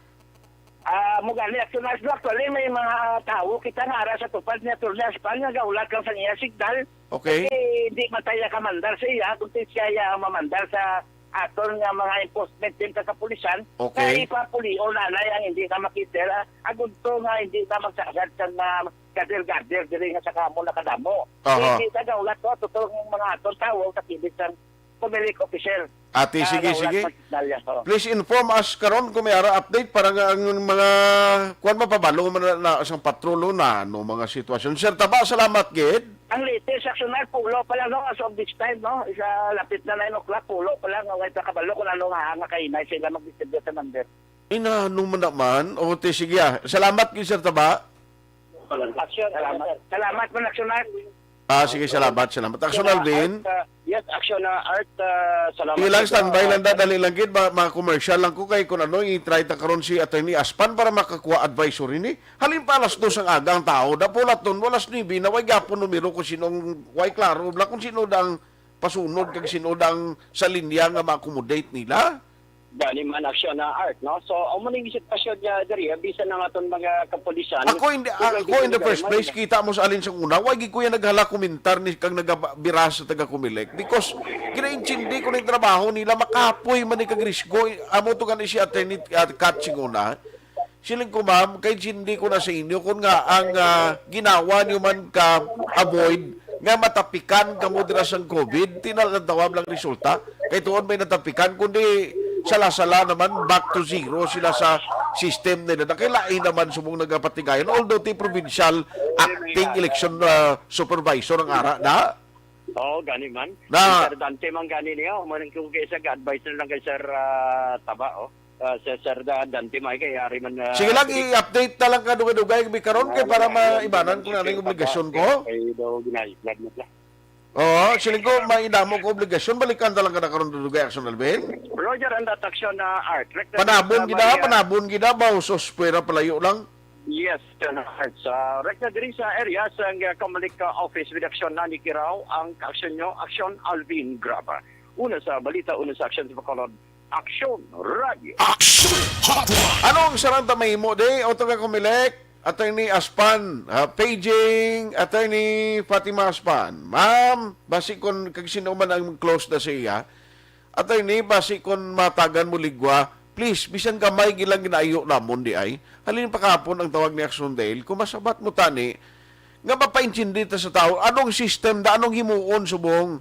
Ah, mo gani, actually, actually, may mga tawo kita nga ara sa tupad ni Attorney Aspan nga gahulat lang sa iya signal. Okay. Kasi di man tayo kamandar sa iya, kung siya iya ang mamandar sa aton nga mga enforcement team sa kapulisan, Okay. na ipapulion na anay ang hindi na makitira, agudto nga hindi na magsagad sa mga gader-gader diri nga sa kamo nakadamo. Aha. Hindi na gahulat to, totoo ang mga aton tawo sa kilid sang Comelec officer. Ate, Ah, sige, gahulat sige. sa signal yan, oo. Please inform us karon kung may ara update para nga ang mga kuwan mapabalo man na, na sang patrol, no, na, no, mga sitwasyon. Sir Taba, salamat gid. Ang latest, actually, pulo pa lang, no, as of this time, no, isa lapit na nine o'clock, pulo pa lang, ang way pa kabalo kung ano nga, nga kainay sila mag-distribute sa number. Inano man naman? O, te, sige, ah. Salamat gid, Sir Taba. Action, salamat. Salamat man, action, Art. Ah, sige, salamat, salamat. Action, Alvin. Art, ah, yes, action, ah, Art, ah, salamat. Sige lang, standby lang, da, dali lang gid, ma-, ma-commercial lang ko kay kung ano, i-try ta karon si Attorney Aspan para makakuha advisory ni. Halin pa alas dos ang aga ang tao, da, pulat nun, alas nuebe na, way gapon numero kung sino ang, way klaro, bla, kung sino da ang pasunod kag sin-o ang sa linya nga ma-accommodate nila. Gani man, Aksyon, ah, Art, no? So, amo ning sitwasyon nga diri, ah, bisan ang aton mga kapulisan, Ako in the, ako in the first place, kita mo sa alin sa una, wa gid ko yan naghala komentar ni kag nagabira sa taga Comelec because ginaintindi ko ning trabaho nila, makapoy man ni kag risgo. Amo to gani si Attorney, ah, Kat sing una. Siling ko, ma'am, kay hindi ko na sa inyo kung nga ang, ah, ginawa niyo man ka avoid nga matapikan kamo dira sang COVID, tinalantawab lang resulta. Kay tuon may natapikan, kundi sala-sala naman, back to zero sila sa system nila. Na kay lain naman subong nagapatigayon. Although ti provincial acting election, ah, supervisor ang ara na. Oo, gani man. Na Si Sir Dante man gani niya, mo nang kung kay sa advice na lang kay Sir, ah, Taba, oh. Ah, Sir, Sir Da-, Dante, may kay ari man, ah, Sige lang, sige. I-update na lang ka dugay-dugay mi karon kay para maibanan ko na ang obligasyon ko. Ay, daw ginay, blood mo pala. Oo, siling ko, may inamo ko obligasyon, balikan na lang ka na karon dugay, Action Alvin. Roger, and that action, ah, Art. Rek na Panabon sa gina, may, ah, panabon gina, ba, usos, pwera palayo lang. Yes, Sir Art. Sa rek na diri sa area, sa, ah, Comelec, ah, office with action na ni Kirao, ang action nyo, action Alvin Graba. Una sa balita, una sa action sa Bacolod, Action Radio. Action Hotline. Ano ang sarang ta mahimo, di? O taga Comelec, Attorney Aspan, ah, paging Attorney Fatima Aspan. Ma'am, basi kon kag sino man ang close na sa iya, Attorney, basi kon matagan mo ligwa, please, bisan gamay gilang ginaayo namon di ay. Halin pa kahapon ang tawag ni Action Dale, kung masabat mo tani, nga mapaintindi ta sa tao, anong system da, anong himuon subong?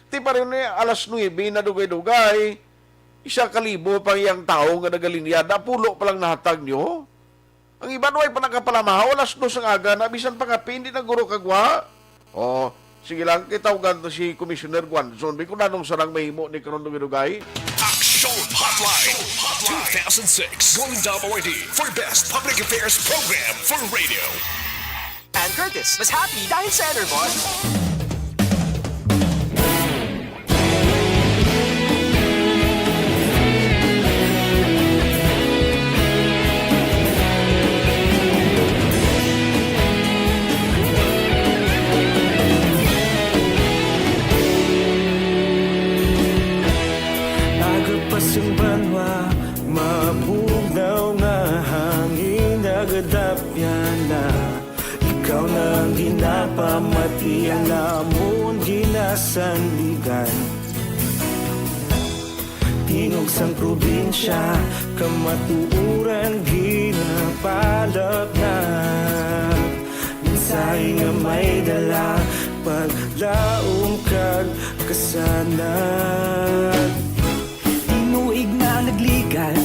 Ti pa rin ni alas nuebe na dugay-dugay, isa ka libo pa iyang tao nga nagalinya, da pulo pa lang nahatag nyo. Ang iban way pa nakapalamahaw, alas dos ang aga na, bisan pa kape, hindi na guro kagwa. Oh, sige lang, kay tawgan to si Commissioner Guanzon. May kung anong sarang mahimo ni karon dugay-dugay. Action Hotline two thousand six Golden Dome Awardee for Best Public Affairs Program for Radio. And Curtis, mas happy dahil sa Enervon. Aga pa sing banwa, mabugnaw nga hangin, nagadapyan na. Ikaw na ang ginapamati, ang amon ginasandigan. Tingog sang probinsya, kamatuoran ginapalapnag. Mensahe nga may dala, paglaom kag kasanag. Tinuig na nagligan,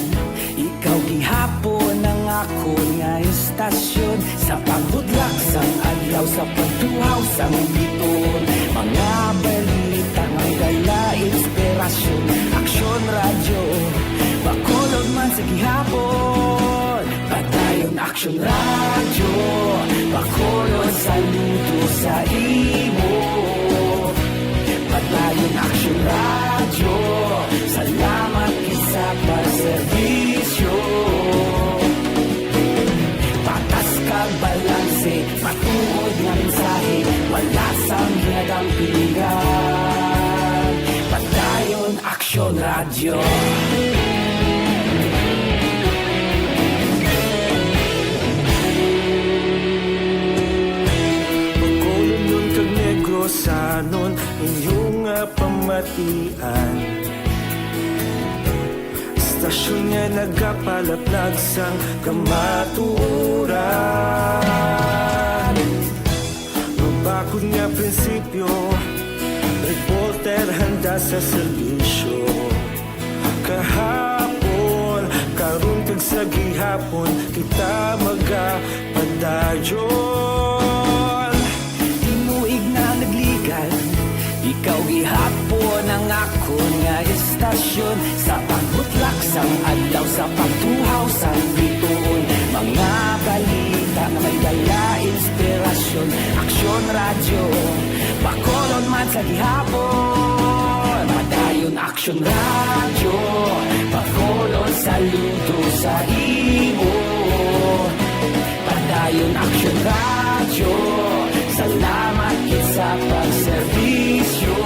ikaw gihapon ang akon nga istasyon. Sa pagbutlak sang adlaw, sa pagtuhaw sang bituon, mga balita may dala inspirasyon. Aksyon Radyo, Bacolod man sa gihapon. Padayon Aksyon Radyo, Bacolod, saludo sa imo. Padayon Aksyon Radyo, salamat gid sa pagserbisyo. Patas kag balanse, matuod nga mensahe, wala sang ginadampingan. Padayon Aksyon Radyo. Bacolodnon kag Negrosanon, inyo nga pamatian. Istasyon nga nagapalaplag sang kamatuoran. Mabakod nga prinsipyo, reporter handa sa serbisyo. Kahapon, karon kag sa gihapon, kita magapadayon. Tinuig na nagligan, ikaw gihapon ang akon nga istasyon. Sa pagbutlak sang adlaw, sa pagtuhaw sang bituon, mga balita nga may dala inspirasyon. Aksyon Radyo, Bacolod man sa gihapon. Padayon Aksyon Radyo, Bacolod, saludo sa imo. Padayon Aksyon Radyo, salamat gid sa pagserbisyo.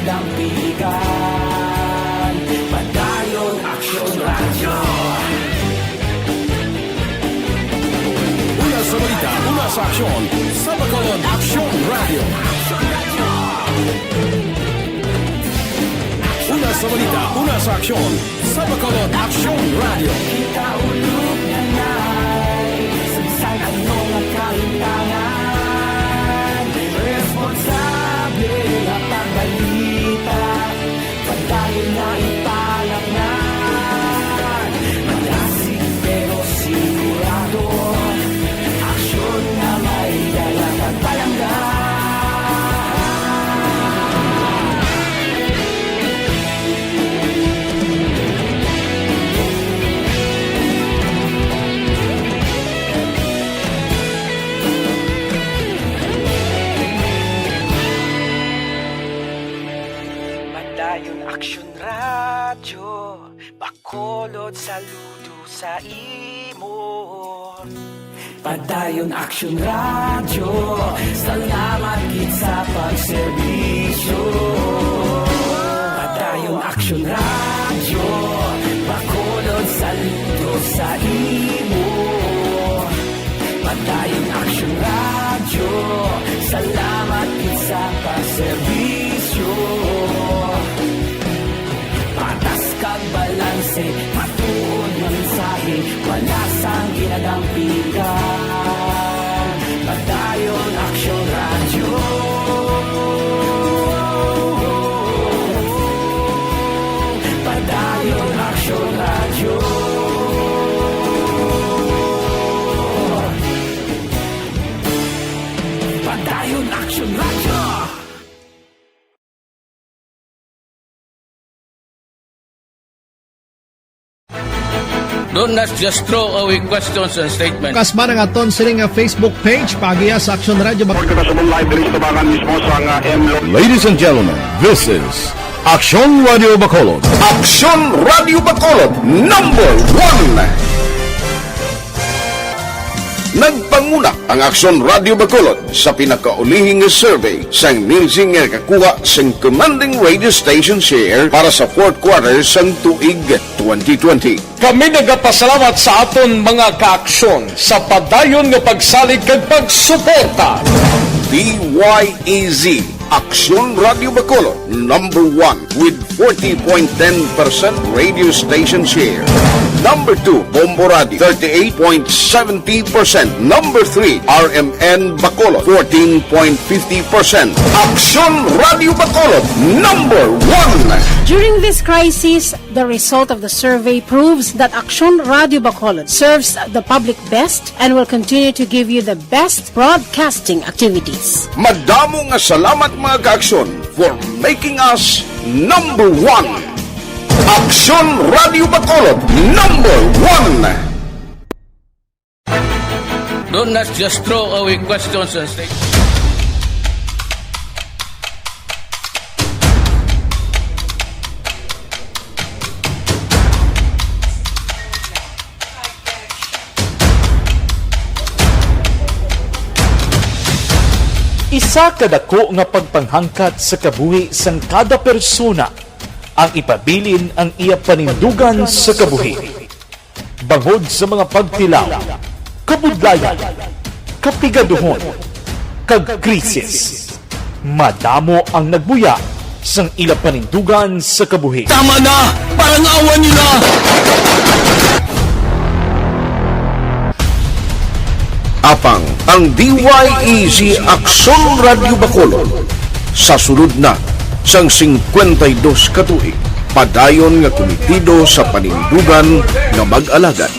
Dampigan, Padayon Aksyon Radyo. Una sa balita, una sa aksyon, sa Bacolod Aksyon Radyo. Una sa balita, una sa aksyon, sa Bacolod Aksyon Radyo. Kita ulog na nay, sa bisan ano nga kalimtangan, responsable nga pagbalita, padayon na ipalangnan. Malasig pero sigurado, aksyon nga may dala kag palangga. Padayon Aksyon Radyo, Bacolod, saludo sa imo. Padayon Aksyon Radyo, salamat gid sa pagserbisyo. Padayon Aksyon Radyo, Bacolod, saludo sa imo. Padayon Aksyon Radyo, salamat gid sa pagserbisyo. Patas kag balanse, matuod nga mensahe, wala sang ginadampigan. Padayon Aksyon Radyo. Padayon Aksyon Radyo. Padayon Aksyon Radyo. Don't just throw away questions and statements. Kasba na nga ton sini nga Facebook page, paagiha sa Aksyon Radyo Bac- Report kita sa live diri sa tubangan mismo sa nga M Lo- Ladies and gentlemen, this is Aksyon Radyo Bacolod. Aksyon Radyo Bacolod, number one. Nagpanguna ang Aksyon Radyo Bacolod sa pinakaulihi nga survey sang Nielsen nga nakakuha sang commanding radio station share para sa fourth quarter sang tuig twenty twenty. Kami nagapasalamat sa aton mga kaaksyon sa padayon nga pagsalig kag pagsuporta. D Y E Z, Aksyon Radyo Bacolod, number one with forty point ten percent radio station share. Number two, Bombo Radio, thirty-eight point seventy percent. Number three, R M N Bacolod, fourteen point fifty percent. Aksyon Radyo Bacolod, number one. During this crisis, the result of the survey proves that Aksyon Radyo Bacolod serves the public best and will continue to give you the best broadcasting activities. Madamo nga salamat, mga kaaksyon, for making us number one. Aksyon Radyo Bacolod, number one. Don't just throw away questions and statements. Isa ka dako nga pagpanghangkat sa kabuhi sang kada persona ang ipabilin ang iya panindugan sa kabuhi. Bangod sa mga pagtilaw, kabudlayan, kapigaduhon, kag krisis, madamo ang nagbuya sang ila panindugan sa kabuhi. Tama na! Parang awa nila! Apang ang D Y E Z Aksyon Radyo Bacolod, sa sulod na sang singkwenta y dos ka tuig, padayon nga kumitido sa panindugan nga mag-alagad.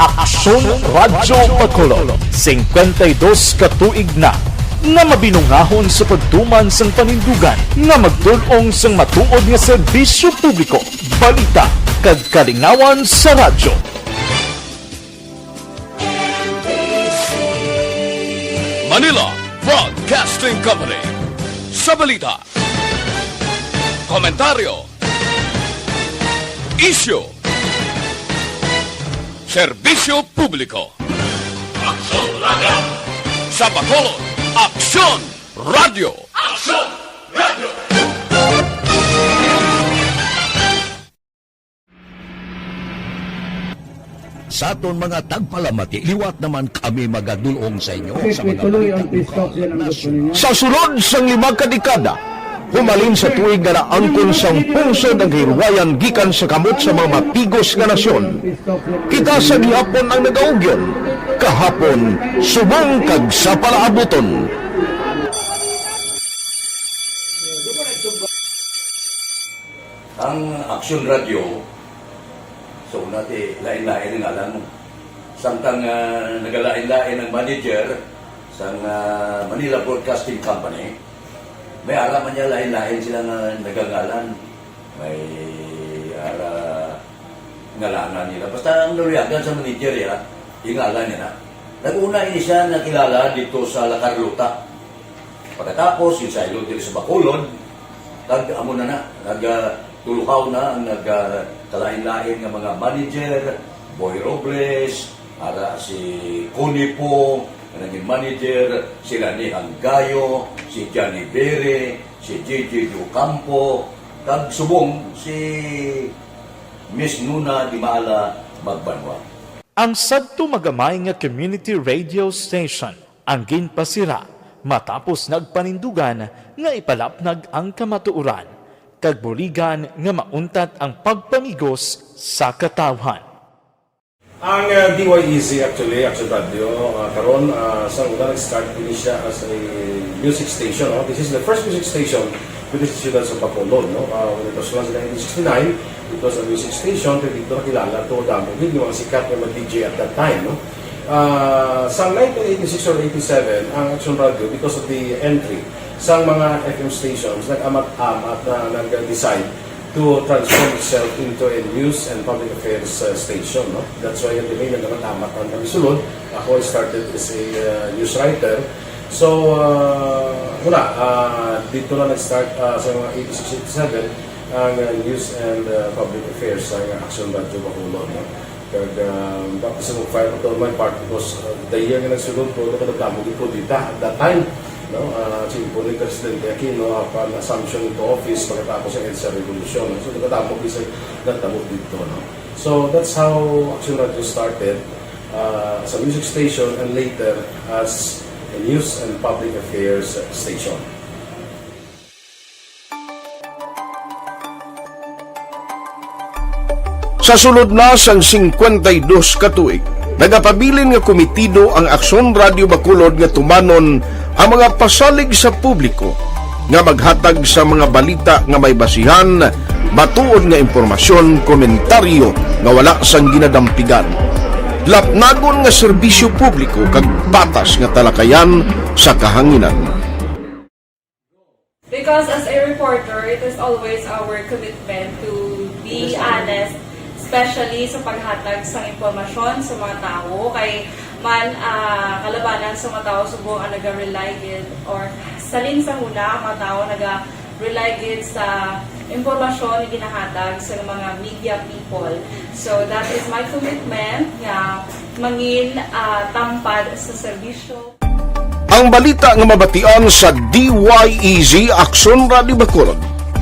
Aksyon Radyo Bacolod, singkwenta y dos ka tuig na nga mabinungahon sa pagtuman sang panindugan nga magtul-ong sang matuod nga serbisyo publiko, balita, kag kalingawan sa radyo. Manila Broadcasting Company. Sa balita, komentaryo, isyu, serbisyo publiko. Sa Bacolod, Aksyon Radio. Aksyon Radio. Sa aton mga tagpalamati, liwat naman kami magadulong sa inyo sa mga balita. Sa sulod sang lima ka dekada, humalin sa tuig nga naangkon sang pungsod ang kahilwayan gikan sa kamot sa mga mapigos nga nasyon. Kita sa gihapon ang nagaugyon, kahapon, subong kag sa palaabuton. Ang Aksyon Radyo, sa una ti, lain-lain ang ngalan mo. Samtang, ah, nagalain-lain ang manager sang, ah, Manila Broadcasting Company, may ara man niya lain-lain sila nga nagangalan. May ara ngalanan nila. Basta ang naluyagan sa manager, ya, ingalan niya na. Nag-una ini siya nakilala dito sa La Carlota. Pagkatapos, yung saylo diri sa Bacolod, kag amo na na, nag, ah, tuluhaw na ang nag, ah, kalain-lain nga mga manager, Boy Robles, ara si Connie Po, nga naging manager, si Rani Hanggayo, si Johnny Bere, si J J Ocampo, kag subong si Miss Nuna Dimala Magbanwa. Ang sadto magamay nga community radio station ang ginpasira matapos nagpanindugan nga ipalapnag ang kamatuoran kag buligan nga mauntat ang pagpamigos sa katawhan. Ang, uh, D Y E Z actually, Action Radio, uh, karon, uh, sa una nag-start ini siya as a music station, no? This is the first music station with the Ciudad sa Bacolod, no? Uh, when it was launched in nineteen sixty-nine, it was a music station, pero dito nakilala to, damo gid yung mga sikat nga mga D J at that time, no? Ah, sa nineteen eighty-six or eighty-seven, ang Action Radio, because of the entry sa mga F M stations, nag-amat-amat na nag-decide to transform itself into a news and public affairs, uh, station, no? That's why, at the main, nag-amat-amat ang kami sulod. Ako, I started as a, uh, news writer. So, uh, wala, uh, dito na nag-start, uh, sa mga eighty-six, eighty-seven, ang, uh, news and, uh, public affairs sa Action Radio Bacolod, no? Kag, ah, baptism of fire pa to on my part because, ah, the year nga nagsulod ko, nakadamo gid ko dita at that time, no? Ah, si Bonnie Presidente Aquino, upon assumption into office pagkatapos sa EDSA Revolution. So, nakadamo gid sa nagtabo dito, no? So, that's how Action Radio started, ah, as a music station and later as a news and public affairs station. Sa sulod na sang singkwenta y dos ka tuig, nagapabilin nga komitido ang Aksyon Radio Bacolod nga tumanon ang mga pasalig sa publiko nga maghatag sa mga balita nga may basihan, matuod nga impormasyon, komentaryo nga wala sang ginadampigan, lapnagon nga serbisyo publiko kag patas nga talakayan sa kahanginan. Because as a reporter, it is always our commitment to be honest, especially sa paghatag sang impormasyon sa mga tawo. Kay man, ah, kalabanan sa mga tawo subong ang naga-rely gid, or salin sa huna ang mga tawo naga-rely gid sa impormasyon nga ginahatag sa mga media people. So that is my commitment nga mangin, ah, tampad sa serbisyo. Ang balita nga mabatian sa D Y E Z Aksyon Radio Bacolod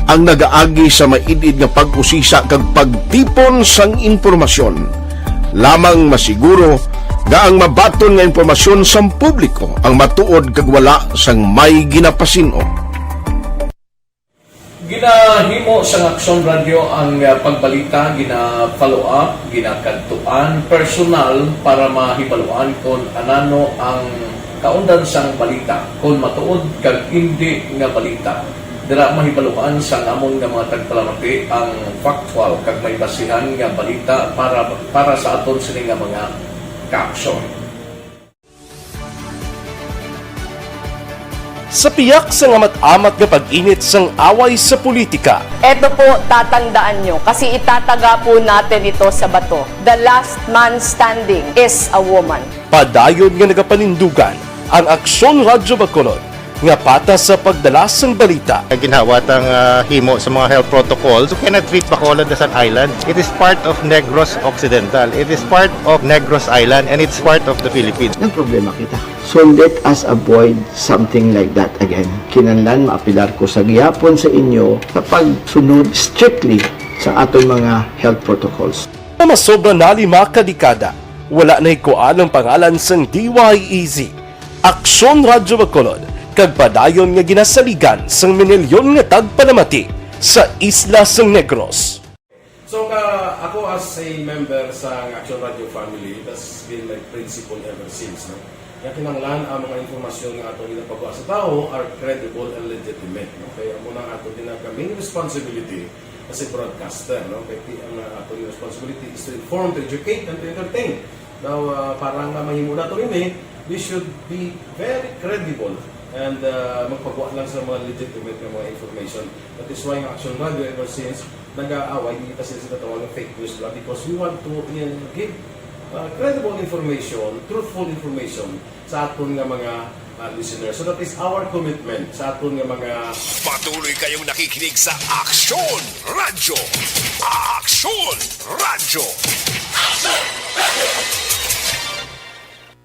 ang nagaagi sa maid-id nga pag-usisa kag pagtipon sang impormasyon. Lamang masiguro nga ang mabaton nga impormasyon sang publiko ang matuod kag wala sang may ginapasin-o. Ginahimo sang Aksyon Radio ang, ah, pagbalita, gina-follow up, ginakadtuan personal para mahibaluan kon anano ang kaundan sang balita, kon matuod kag indi nga balita. Dira mahibaluan sang amon nga mga tagpalamati ang factual kag may basihan nga balita para, para sa aton sini nga mga kaaksyon. Sa piyak sang amat-amat nga pag-init sang away sa politika. Eto po, tatandaan nyo, kasi itataga po natin ito sa bato. The last man standing is a woman. Padayon nga nagapanindugan ang Aksyon Radyo Bacolod nga patas sa pagdala sang balita. Ang ginhawa tang, ah, himo sa mga health protocols, you cannot treat Bacolod as an island. It is part of Negros Occidental. It is part of Negros Island, and it's part of the Philippines. Nagproblema kita. So let us avoid something like that again. Kinahanglan maapilar ko sa gihapon sa inyo sa pagsunod strictly sa aton mga health protocols. Nga masobra na lima ka dekada, wala na hikuan ang pangalan sang D Y E Z, Aksyon Radyo Bacolod, kag padayon nga ginasaligan sang minilyon nga tagpalamati sa isla sang Negros. So, ka, ako as a member sa Action Radio family, that's been my principle ever since, no? Nga kinahanglan ang mga informasyon nga ato ginapagawa sa tawo are credible and legitimate, no? Kaya amo na ang ato ginag-, main responsibility as a broadcaster, no? Kay ti-, ang, uh, ato responsibility is to inform, to educate, and to entertain. Now, uh, para nga mahimo nato ini, we should be very credible and, uh, magpagawa lang sa mga legitimate nga mga information. That is why ang Action Radio ever since nag-aaway, hindi ta sila sa tawag ng fake news lang because we want to, uh, give, uh, credible information, truthful information sa aton nga mga, uh, listeners. So that is our commitment sa aton nga mga Patuloy kayong nakikinig sa Aksyon Radyo. Aksyon Radyo.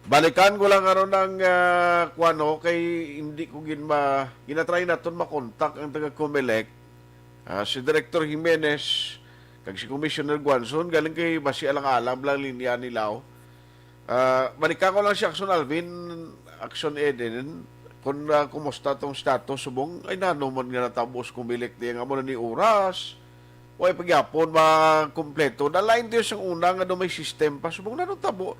Balikan ko lang karon ang, ah, kuwan, no, kay hindi ko gin ma-, ginatry naton makontak ang taga Comelec, ah, si Director Jimenez kag si Commissioner Guanzon, galing kay basi alang-alang lang linya nila, oh. Ah, balikan ko lang si Action Alvin, Action Eden, kung, ah, kumusta tong status subong, ay, nano man nga natabo sa Comelec di nga mo na ni oras, way pagyapon makumpleto. Na-line to sang una nga daw may system pa. Subong na nung tabo,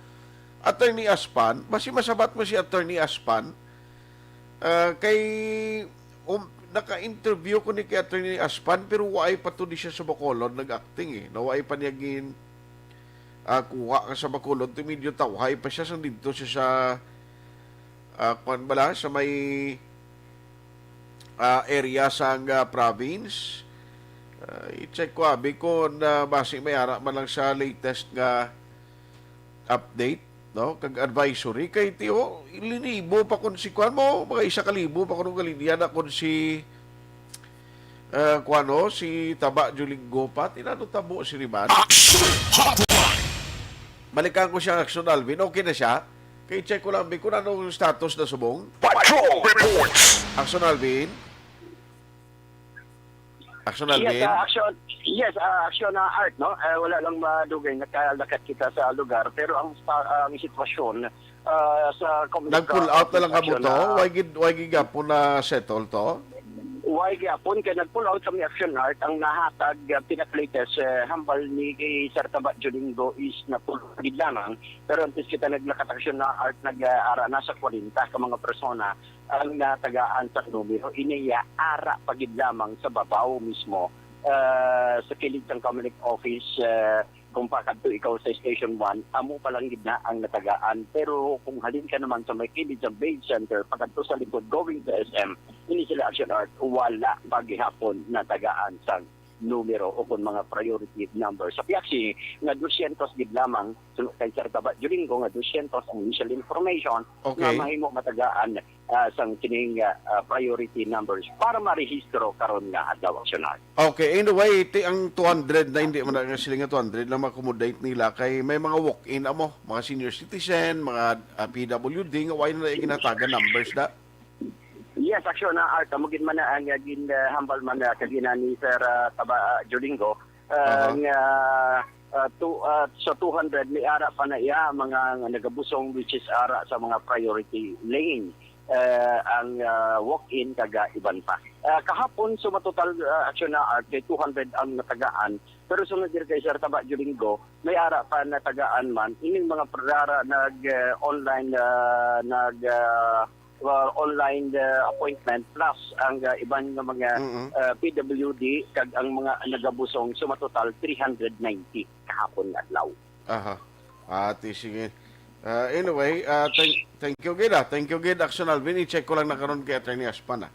Attorney Aspan, basi masabat mo si Attorney Aspan, ah, kay, um, naka-interview ko ni kay Attorney Aspan, pero waay pa to di siya sa Bacolod nag-acting eh. Na waay pa niya gin, ah, kuha ka sa Bacolod, to medyo tawhay pa siya sang didto siya sa, ah, kwan bala, sa may, ah, area sang, ah, province. Ah, i-check ko abi ko na basi may ara man lang sa latest nga update, no? Kag advisory kay tiyo, linibo pa kun si kwan mo, mga isa ka libo pa kun ang galinya na kun si, ah, kwan, no? Si Taba Julingo pa, tinano tabo si Riman. Action Hotline. Balikan ko siya, Action Alvin. Okay na siya? Kay check ko lang, Bi, kung ano yung status na subong. Patrol Reports. Action Alvin? Action Yes, Alvin? ah, action, yes, ah, action na Art, no? Eh, wala lang madugay, nakalakat kita sa lugar. Pero ang sta-, ang sitwasyon, ah, sa community Nag-pull out na lang kamo action to? na Why gid, why gid gapon na settle to? Why gyapon kay nag-pull out kami Action Art ang nahatag, ah, pinaklatest, eh, hambal ni kay Sir Taba Julingo is na-pull out gid lamang. Pero antes kita naglakat Action na Art, nag, ah, ara na sa kwarenta ka mga persona ang natagaan sa numero. Iniya, ara pa gid lamang sa babaw mismo, ah, sa kilid sang Comelec office, ah, kung pakadto ikaw sa Station one, amo pa lang gid na ang natagaan. Pero kung halin ka naman sa may kilid sa Base Center, pakadto sa likod going sa S M, ini sila Action Art, wala pa gihapon natagaan sang numero o kung mga priority number. Sa piyaksi nga dosyentos gid lamang, suno kay Sir Taba Julingo nga dosyentos ang initial information Okay. nga mahimo matagaan, ah, sang kining, ah, ah, priority numbers para marehistro karon nga adlaw, Action Art. Okay, anyway, ti ang two hundred na hindi man na sila nga two hundred na ma-accommodate nila kay may mga walk-in amo, mga senior citizen, mga, ah, P W D nga wala na ginatagan numbers da. Yes, Action Art, amo gid man na ang, ah, gin, ah, hambal man, ah, kagina ni Sir, ah, Taba, ah, Julingo, ah, Aha. nga, ah, to, ah, sa two hundred may ara pa na iya mga nga nagabusong, which is ara sa mga priority lane, ah, ang, ah, walk-in kag, ah, iban pa. Ah, kahapon, so matotal, ah, Action na Art kay two hundred ang natagaan, pero sunod diri kay Sir Taba Julingo, may ara pa natagaan man ining mga prara nag, ah, online, ah, nag, ah, uh, online, uh, appointment plus ang, uh, iban nga mga, Mm-mm. uh, P W D kag ang mga nagabusong, so matotal three hundred ninety kahapon nga adlaw. Aha. Ati, sige. Uh, anyway, uh, thank, thank you gid, ah. Thank you gid, Action Alvin. I-check ko lang na karon kay Attorney Aspan, ah.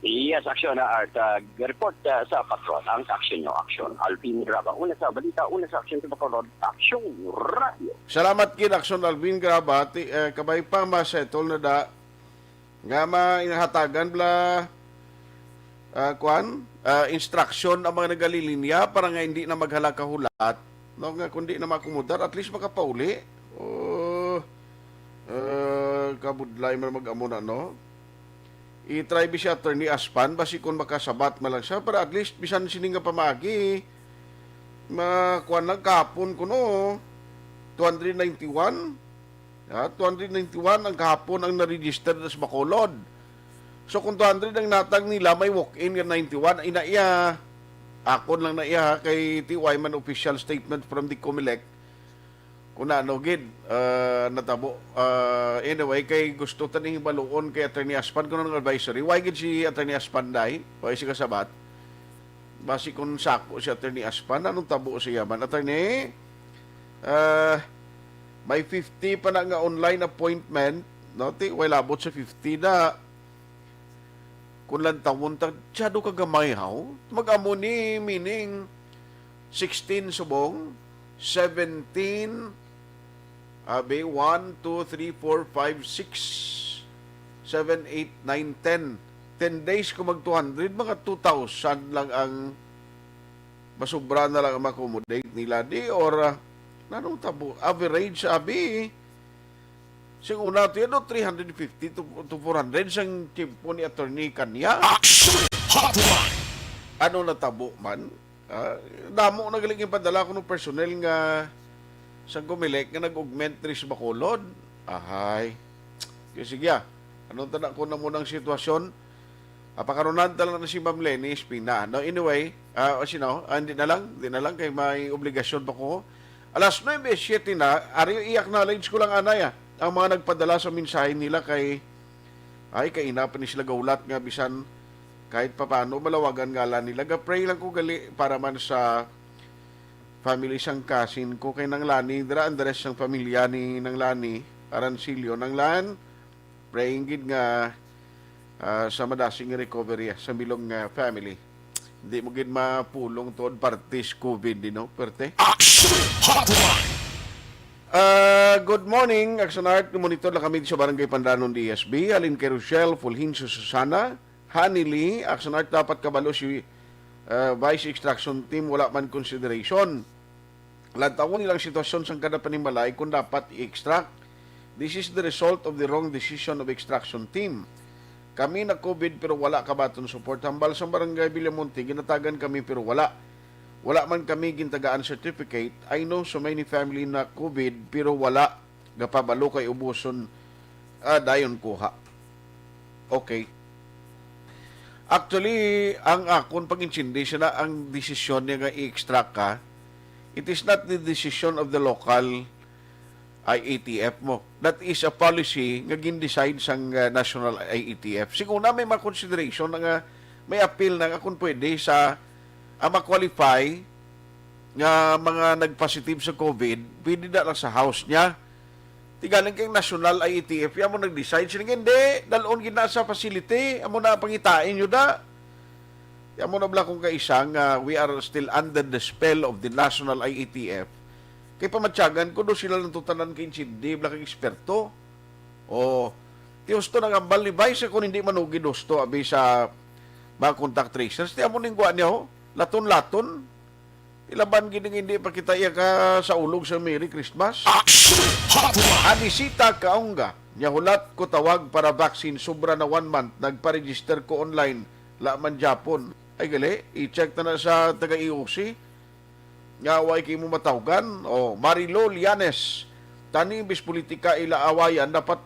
Yes, Action na Art. Uh, report, uh, sa Patrol. Ang action nyo, action. Alvin Graba. Una sa balita, una sa action sa Bacolod, Action Radio. Salamat gid, Action Alvin Graba. Ti, uh, kabay pa, ma-settle na da Nga mainahatagan bla, ah, kwan, ah, instruction ang mga nagalilinya para nga hindi na maghala kahulat, no, nga kundi na makomodar, at least makapauli. Oh, ah, kabudlay man mag-amo na, no? I-try bi si Attorney Aspan, basi kung makasabat man lang siya, para at least bisan sini nga pamaagi, ma-, kwan lang kahapon kuno, two hundred ninety-one. Ah, two hundred ninety-one ang kahapon ang na-register sa Bacolod. So, kung two hundred ang natag nila, may walk-in nga ninety-one. Ina iya, akon lang na iya, ha, kay T Y man official statement from the Comelec. Kung ano gid, ah, natabo. Ah, anyway, kay gusto ta ning hibaluon kay Attorney Aspan kung anong advisory. Why gid si Attorney Aspan, day? Why si kasabat? Basi kung sako si Attorney Aspan, anong tabo sa iya man? Attorney, ah, may fifty pa na nga online appointment, no? Ti, way labot sa fifty na. Kung lantawon ta, masyado ka gamay, haw? Mag-amo ni, meaning, sixteen subong, seventeen, abi, one, two, three, four, five, six, seven, eight, nine, ten. Ten days ko mag two hundred, mga two thousand lang ang masubra na lang ang ma-accommodate nila. Di, or, ah, nanong tabo? Average, abi, sing una to yan, no, three hundred fifty to, to four hundred sang tiyempo ni Attorney Kanya. Action Hotline! Ano natabo man? Ah, damo na galing ipadala ko ng personnel nga sa Comelec nga nag-augment diri sa Bacolod. Ahay. Kaya sige, ah. Anong tanda ko na muna ang sitwasyon? Ah, pakarunan ta lang na si Ma'am Lenny Espina. No, anyway, ah, o sino? Ah, hindi na lang, hindi na lang kay may obligasyon pa ko. Alas nuebe siyete na, ari i-acknowledge ko lang anay, ah, ang mga nagpadala sa mensahe nila kay, ay, kaina pa ni sila gaulat nga bisan kahit papaano malawagan ngalan nila. Ga-pray lang ko gali para man sa family sang cousin ko kay Nang Lani, dira Andres ang pamilya ni Nang Lani Arancillo. Nang Lan, praying gid nga, ah, sa madasing recovery, ah, sa bilog nga family. Hindi mo gid mapulong tuod partis COVID, di, no? Perte. Action Hotline! Ah, good morning, Action Art. Monitor lang kami sa Barangay Pandanon, D S B. Halin kay Rochelle Fulgencio Susana, Honey Lee, Action Art, dapat kabalo si, ah, Vice Extraction Team, wala man consideration. Lantawon nilang sitwasyon sang kada panimalay kung dapat i-extract. This is the result of the wrong decision of extraction team. Kami na-COVID pero wala kabaton support. Hambal sang Barangay Villamonte, ginatagan kami pero wala. Wala man kami gintagaan certificate. I know so many family na-COVID pero wala gapabalo kay ubuson, ah, dayon kuha. Okay. Actually, ang akon pag-intindi, siya na ang desisyon niya nga i-extract ka. It is not the decision of the local I A T F mo. That is a policy nga gin-decide sang, uh, national I A T F. Siguro na may mga consideration na nga may appeal na nga kung pwede sa, ah, ma-qualify nga mga nag-positive sa COVID, pwede na lang sa house niya. Ti galing kay national I A T F, ya mo nag-decide. Sila nga, "Hindi, dalon gid na sa facility. Amo na pangitain nyo da." Ya mo na bala kung kaisa nga we are still under the spell of the national I A T F. Kay pamatyagan ko do sila lang to tanan kay hindi bala kay eksperto. O, ti husto nang ambal ni Vice kung hindi manugid husto abi sa mga contact tracers. Ti amo ning kuha niya, ho. Laton-laton. Ilaban gid nga hindi pa kita iya ka sa ulog sa Merry Christmas. Action Hotline! Anisita Kaonga, niya hulat ko tawag para vaccine, sobra na one month, nagpa-register ko online, la man Japon. Ay gali, i-check na na sa taga E O C. Nga way kay mo matawgan. O, Marilo Lianes, tani imbis politika ila awayan, dapat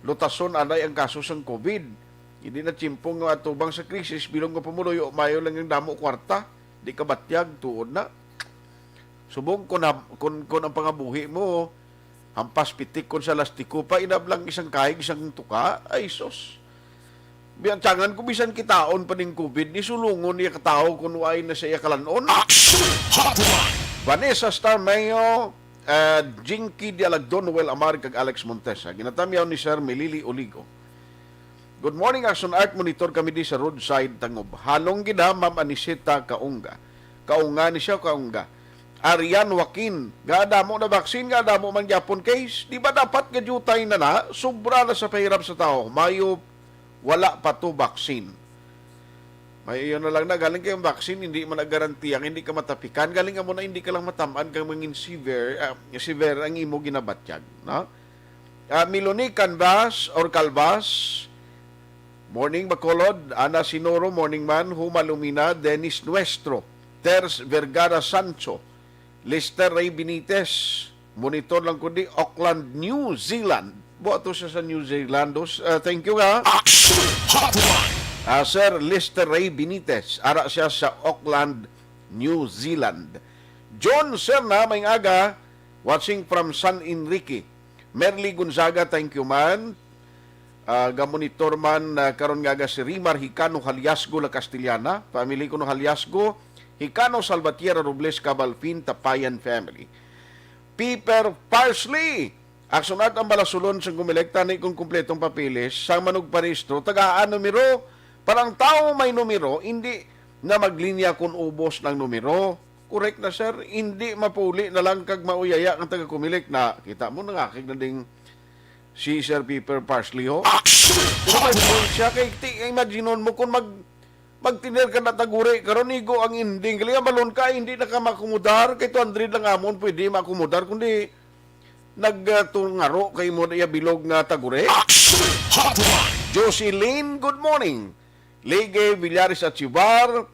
lutason anay ang kaso sang COVID. Hindi na tiyempo nga atubang sa krisis, bilog nga pumuluyo, mayo lang ang damo kwarta. Di ka batyag, tuod na. Subong kun, kun, kun ang pangabuhi mo, hampas pitik kun sa lastiko pa, inablang isang kahig, isang tuka, ay sus. Biyantsangan ko, bisan kitaon pa ning COVID, ni sulungon niya katawo kun waay na sa iya kalanon. Action Hotline! Vanessa Starmayo, uh, Jinky Dialagdon, Noel Amar, kag Alex Montesa. Ginatamyaw ni Sir Melili Oligo. Good morning, Action Art. Monitor kami di sa roadside Tangob. Halong gid ha, Ma'am Aniseta Kaunga. Kaunga ni siya, Kaunga. Arian Joaquin, nga damo na vaccine, nga damo man gyapon case. Di ba dapat nga dutay na na? Sobra na sa pahirap sa tao. Mayo, Wala pa to vaccine. May iyo na lang na, galing kay ang vaccine, hindi man nagarantiya nga hindi ka matapikan. Galing amo na hindi ka lang matam-an kang mangin severe, ah, severe ang imo ginabatyag, no? Ah, Miloni Canvas or Calvas, morning, Bacolod. Ana Sinoro, morning man. Huma Lumina, Dennis Nuestro, Ters Vergara Sancho, Lester Ray Benitez, monitor lang ko di, Auckland, New Zealand. Buha to siya sa New Zealand. Dos, ah, thank you, ha. Action Hotline. Ah, Sir Lester Ray Benitez, ara siya sa Auckland, New Zealand. John Serna, may aga, watching from San Enrique. Merly Gonzaga, thank you man. Ah, gamonitor man, ah, karon nga aga si Rimar Hicano Haliasgo, La Castellana. Family ko no Haliasgo. Hicano Salvatierra Robles Cabalfin, Tapayan family. Piper Parsley. Action Art ang balasulon sang Comelec, tani kung kumpletong papeles sang manugparehistro, tagaan numero. Para ang tawo may numero, hindi na maglinya kung ubos ng numero. Correct na, sir. Hindi mapuli na lang kag mauyaya ang taga Comelec na. Kita mo, nangakig na ding si Sir Piper Parsley, ho. Action! May point siya. Kay, ti-, imagine mo kung mag-, magtiner ka na taguri, karon igo ang ending. Kaya balon ka, hindi na ka makumudar. Kay two hundred lang amon pwede makumudar, kundi nagtungaro kay mo iya bilog nga taguri. Action Hotline! Jocelyn, good morning. Lege Villares at Sibar.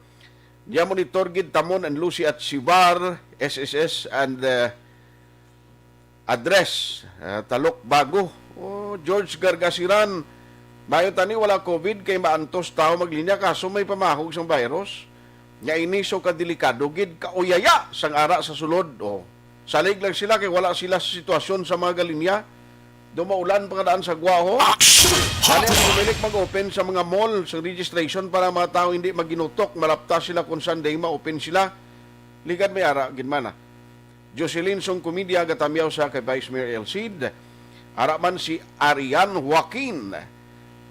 Niya monitor gid Tamon and Lucy at Sibar, S S S and, uh, address, uh, Talok Bago. Oh, George Gargasiran, mayo tani wala COVID kay maantos tao maglinya kaso may pamahog sang virus. Nga ini so kadelikado gid, kauyaya sang ara sa sulod. Oh, salig lang sila kay wala sila sa sitwasyon sa mga galinya. Do maulan pa kadaan sa Guaho. Action! Ani ang Comelec mag-open sa mga mall sa registration para ang mga tawo hindi maginutok, malapta sila kung Sunday ma-open sila. Ligad may ara gid man, ah. Jocelyn Song Comedia, gatamyaw sa kay Vice Mayor El Cid. Ara man si Arian Joaquin.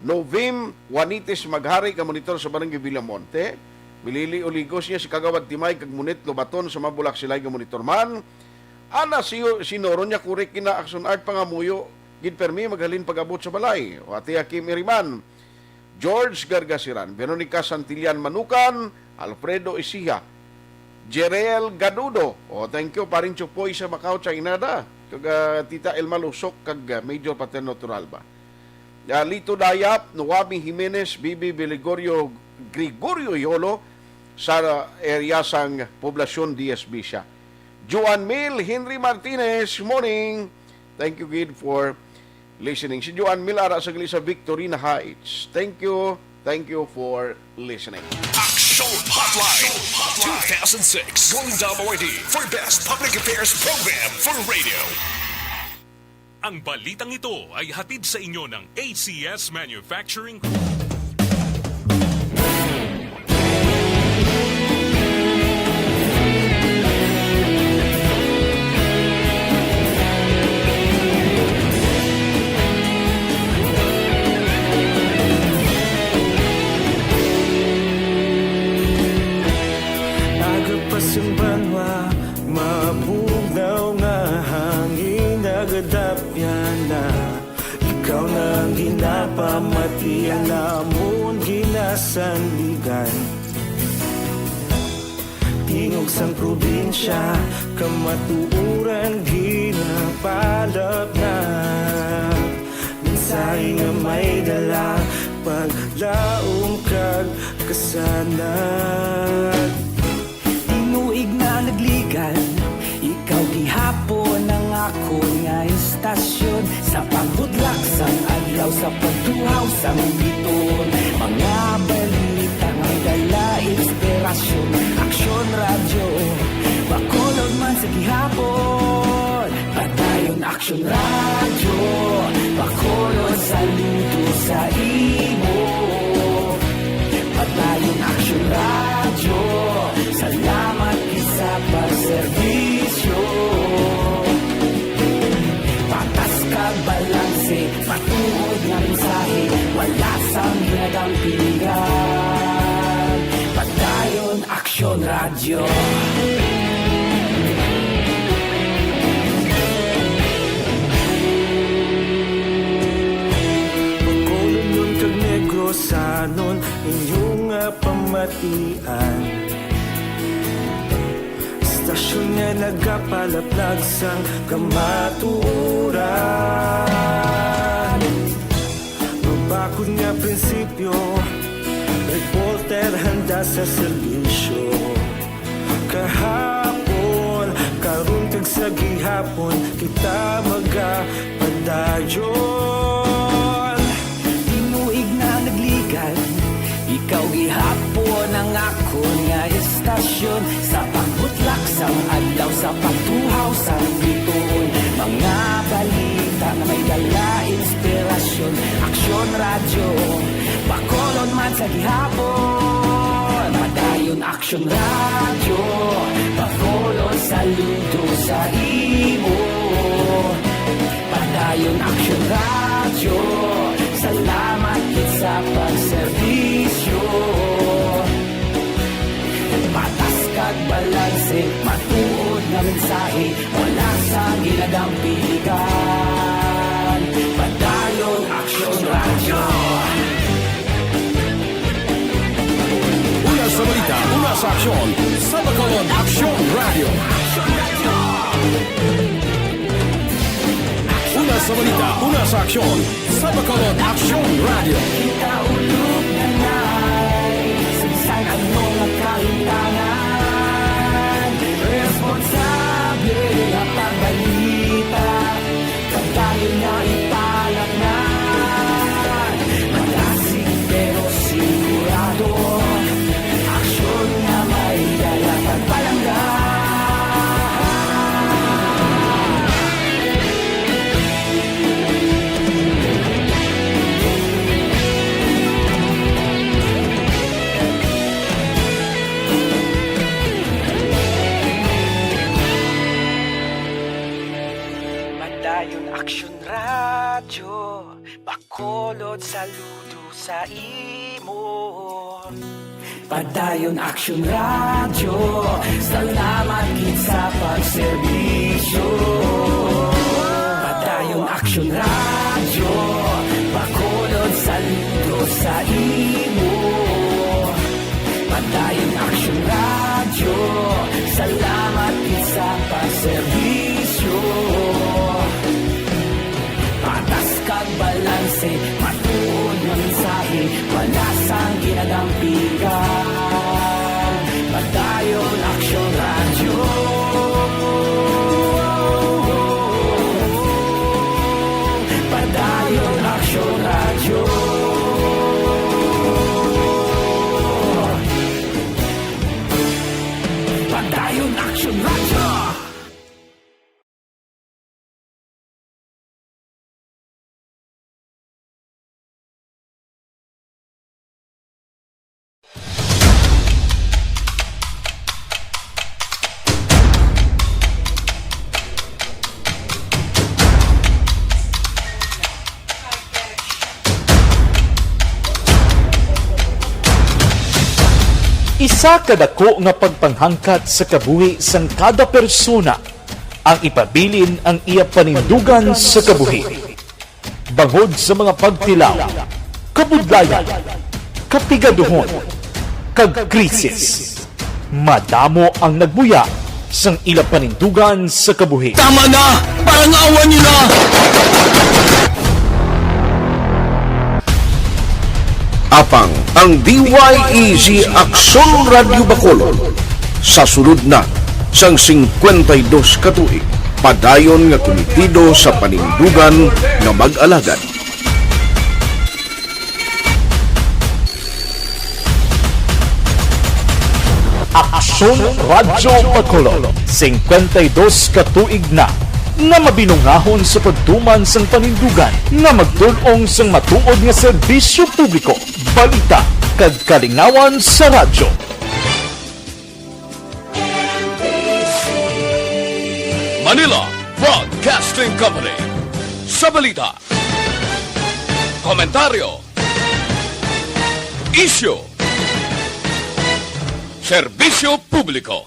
Novim Juanites Maghari, ka monitor sa Barangay Villamonte. Milili Oligos niya si Kagawad Timay kag Munit Lobaton sa Mabulak Silay, ka monitor man. Ana si, si Noro niya, correct kina Action Art, pangamuyo gid permi maghalin pag-abot sa balay. O Ate Hakim Iriman, George Gargasiran, Veronica Santillan Manukan, Alfredo Isiha, Jerel Gadudo. O, thank you, Paring Chupoy sa Macau, China da. Kag, ah, Tita Elma Lusok, kag, ah, Major Paterno Turalba. Ah, Lito Dayap, Noami Jimenez, Bibi Gregorio, Gregorio Yolo, sa area sang Poblacion Diez Bisha. Juan Mil, Henry Martinez, morning. Thank you, gid, for listening. Si Juan Mil ara sa gali sa Victorina Heights. Thank you. Thank you for listening. Action Hotline two thousand six Golden Dome Awardee for Best Public Affairs Program for Radio. Ang balitang ito ay hatid sa inyo ng A C S Manufacturing Group. Aga pa sang banwa, mabugnaw nga hangin nagadapyan na. Ikaw na ang ginapamati, ang amon ginasandigan. Tingog sang probinsya, kamatuoran ginapalapnag. Mensahe nga may dala, paglaom kag kasanag. Tinuig na nagligan, ikaw gihapon ang akon nga istasyon. Sa pagbudlak sang adlaw, sa pagtuhaw sang biton, mga balita nga dala inspirasyon. Aksyon Radyo, Bacolod man sa gihapon. Padayon Aksyon Radyo, Bacolod, saludo sa imo. Padayon Aksyon Radyo, salamat gid sa pagserbisyo. Patas kag balanse, matuod nga mensahe, wala sang ginadampingan. Padayon Aksyon Radyo. Bacolod kag Negros, Sanon inyong nga pamatian, istasyon nga nagapalaplag sang kamatuoran. Mabakod nga prinsipyo, reporter handa sa serbisyo. Kahapon, karon, kag sa gihapon, kita magapadayon. Tinuig na nagligad, ikaw gihapon ang akon nga istasyon. Sa pagbutlak sang adlaw, sa pagtuhaw sang bituon, mga balita nga may dala inspirasyon. Aksyon Radyo, Bacolod man sa gihapon. Padayon Aksyon Radyo, Bacolod, saludo sa imo. Padayon Aksyon Radyo, salamat gid sa pagserbisyo. Patas kag balanse, matuod nga mensahe, wala sang ginadampigan. Padayon Aksyon Radyo. Una sa balita, una sa aksyon, sa Bacolod Aksyon Radyo. Una sa balita, una sa aksyon, sa Bacolod Aksyon Radyo. Kita ulog na nay, sa bisan ano nga kahitangan, responsable nga pagbalita. Padayon nga ipalaknay, malasig pero sigurado. Aksyon nga may dala kag palangga. Padayon Aksyon Radyo, Bacolod, saludo sa imo. Padayon Aksyon Radyo, salamat gid sa pagserbisyo. Padayon Aksyon Radyo, Bacolod, saludo sa imo. Padayon Aksyon Radyo, salamat gid sa pagserbisyo. Patas kag balanse, matuod nga mensahe, wala sang ginadampigan. Padayon Aksyon Radyo. Padayon Aksyon Radyo. Padayon Aksyon Radyo. Isa ka dako nga pagpanghangkat sa kabuhi sang kada persona ang ipabilin ang iya panindugan sa kabuhi. Bangod sa mga pagtilaw, kabudlayan, kapigaduhon, kag krisis, madamo ang nagbuya sang ila panindugan sa kabuhi. Tama na! Parang awa niyo na! Apang ang D Y E G Aksyon Radyo Bacolod, sa sulod na sang singkwenta y dos ka tuig, padayon nga kumitido sa panindugan nga mag-alagad. Aksyon Radyo Bacolod, singkwenta y dos ka tuig na nga mabinungahon sa pagtuman sang panindugan nga magtul-ong sang matuod nga serbisyo publiko, balita, kag kalingawan sa radyo. Manila Broadcasting Company. Sa balita, komentaryo, isyu, serbisyo publiko.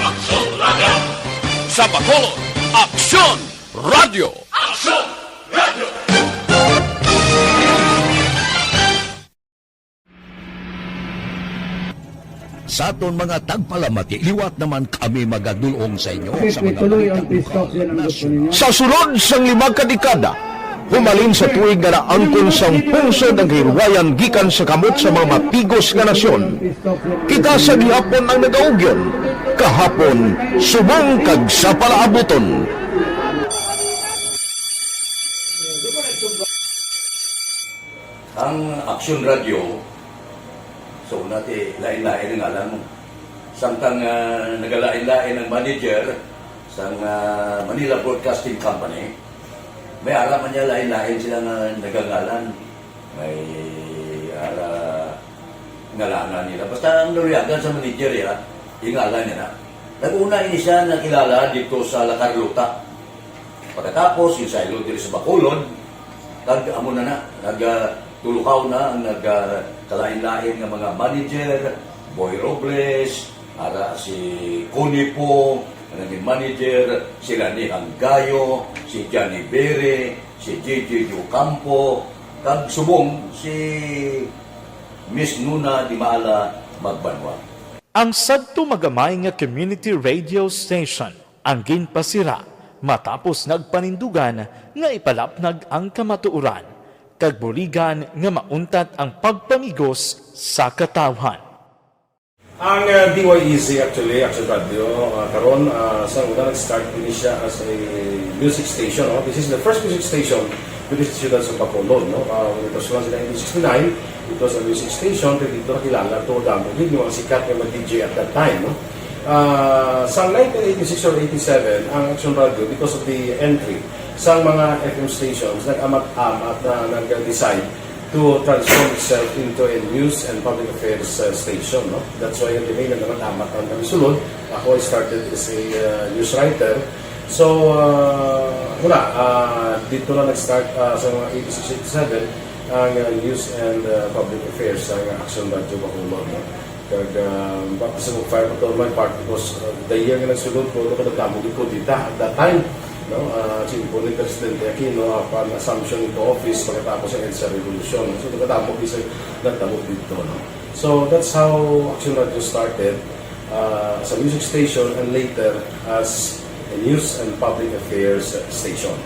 Aksyon Radyo. Sa Bacolod, Aksyon Radyo. Aksyon Radyo. Sa aton mga tagpalamati, liwat naman kami magadul-ong sa inyo sa mga balita lokal, nasyonal. Sa sulod sang lima ka dekada, humalin sa tuig nga naangkon sang pungsod ang kahilwayan gikan sa kamot sa mga mapigos nga nasyon, kita sa gihapon ang nagaugyon, kahapon, subong kag sa palaabuton. Ang Aksyon Radio, so, una ti lain-lain ang ngalan mo. Samtang, ah, nagalain-lain ang manager sang, ah, Manila Broadcasting Company, may ara man niya lain-lain sila nga nagangalan. May ara ngalanan nila. Basta ang naluyagan sa manager, ya, ingalan niya na. Nag-una ini siya nakilala dito sa La Carlota. Pagkatapos, yung saylo diri sa Bacolod, kag amo na na, nag, ah, tulukaw na ang nag, ah, kalain-lain nga mga manager, Boy Robles, ara si Connie Po, nga naging manager, si Rani Hanggayo, si Johnny Bere, si J J Ocampo, kag subong si Miss Nuna Dimala Magbanwa. Ang sadto magamay nga community radio station ang ginpasira matapos nagpanindugan nga ipalapnag ang kamatuoran kag buligan nga mauntat ang pagpamigos sa katawhan. Ang, uh, D Y E Z actually, Action Radio, uh, karon, uh, sa una nag-start ini siya as a music station, no? This is the first music station with the Ciudad sa Bacolod, no? Uh, when it was launched in nineteen sixty-nine, it was a music station, kay dito nakilala to damo gid yung mga sikat nga mga D J at that time, no? Ah, sa nineteen eighty-six or eighty-seven, ang Action Radio, because of the entry sa mga F M stations, nag-amat-amat na nag-decide to transform itself into a news and public affairs, uh, station, no? That's why, yung name na naman, amat ang kami sulod. Ako, I started as a, uh, news writer. So, uh, wala, uh, dito na nag-start, uh, sa mga eighty-six, eighty-seven, ang, uh, news and, uh, public affairs sa Action Radio Bacolod, no? Kag, ah, baptism of fire pa to, my part, because, ah, the year nga nagsulod ko, ano, kadamo gid ko dita at that time, no? Ah, si Impo ni Presidente Aquino, ah, pan assumption into office pagkatapos ng EDSA Revolution. So, kadamo gid sa nagtabo dito, no? So, that's how Action Radio started, ah, as a music station and later as a news and public affairs station.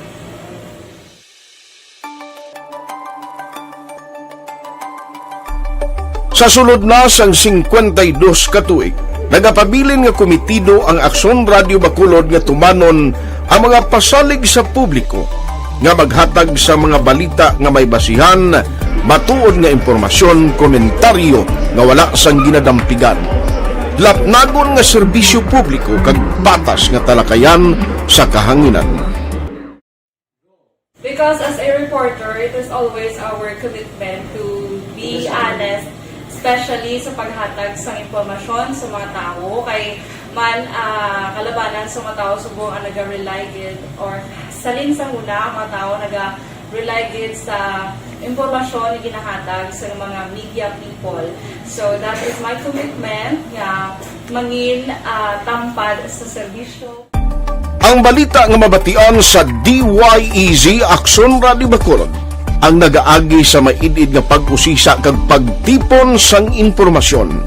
Sa sulod na sang singkwenta y dos ka tuig, nagapabilin nga komitido ang Aksyon Radio Bacolod nga tumanon ang mga pasalig sa publiko nga maghatag sa mga balita nga may basihan, matuod nga impormasyon, komentaryo nga wala sang ginadampigan, lapnagon nga serbisyo publiko kag patas nga talakayan sa kahanginan. Because as a reporter, it is always our commitment to be honest, especially sa paghatag sang impormasyon sa mga tawo. Kay man, ah, kalabanan sa mga tawo subong ang naga-rely gid, or salin sa huna ang mga tawo naga-rely gid sa impormasyon nga ginahatag sa mga media people. So that is my commitment nga mangin, ah, tampad sa serbisyo. Ang balita nga mabatian sa D Y E Z Aksyon Radio Bacolod ang nagaagi sa maid-id nga pag-usisa kag pagtipon sang impormasyon.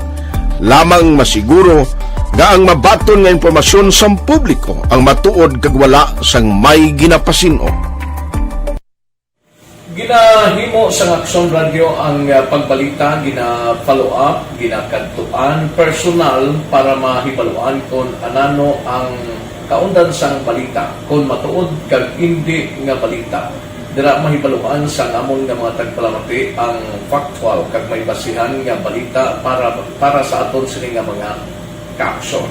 Lamang masiguro nga ang mabaton nga impormasyon sang publiko ang matuod kag wala sang may ginapasin-o. Ginahimo sang Aksyon Radio ang, ah, pagbalita, gina-follow up, ginakadtuan personal para mahibaluan kon anano ang kaundan sang balita, kon matuod kag indi nga balita. Dira mahibaluan sang amon nga mga tagpalamati ang factual kag may basihan nga balita para, para sa aton sini nga mga kaaksyon.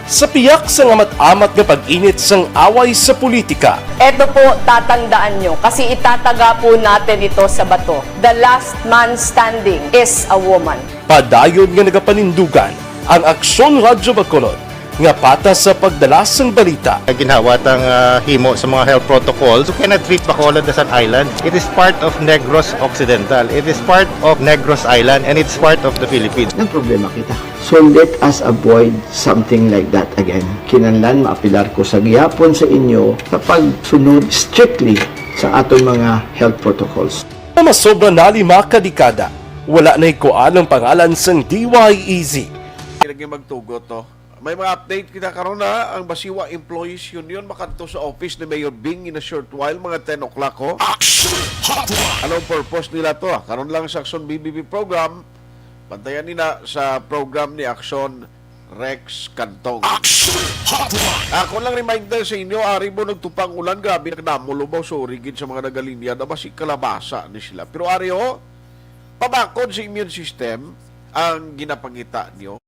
Sa piyak sang amat-amat nga pag-init sang away sa politika, Eto po, tatandaan nyo, kasi itataga po natin ito sa bato. The last man standing is a woman. Padayon nga nagapanindugan ang Aksyon Radyo Bacolod nga patas sa pagdala sang balita. Ginhawa tang, ah, himo sa mga health protocols. You cannot treat Bacolod as an island. It is part of Negros Occidental. It is part of Negros Island, and it's part of the Philippines. Nagproblema kita. So let us avoid something like that again. Kinahanglan maapilar ko sa gihapon sa inyo sa pagsunod strictly sa aton mga health protocols. Nga masobra na lima ka dekada, wala na ikuan ang pangalan sang D Y E Z. Lagi magtugot, no? May mga update kita karon na ang Basiwa Employees Union makadto sa office ni Mayor Bing in a short while, mga ten o'clock, ho. Action Hotline! Anong purpose nila to? Karon lang sa Action B B B program, bantayan nila sa program ni Action Rex Cantong. Action Hotline! Ako lang reminder sa inyo, ari mo nagtupang ulan, grabe nagdamo lubaw, sorry gid sa mga nagalinya, na basi kalabasa ni sila. Pero ari, oh, pabakod sa immune system ang ginapangita niyo.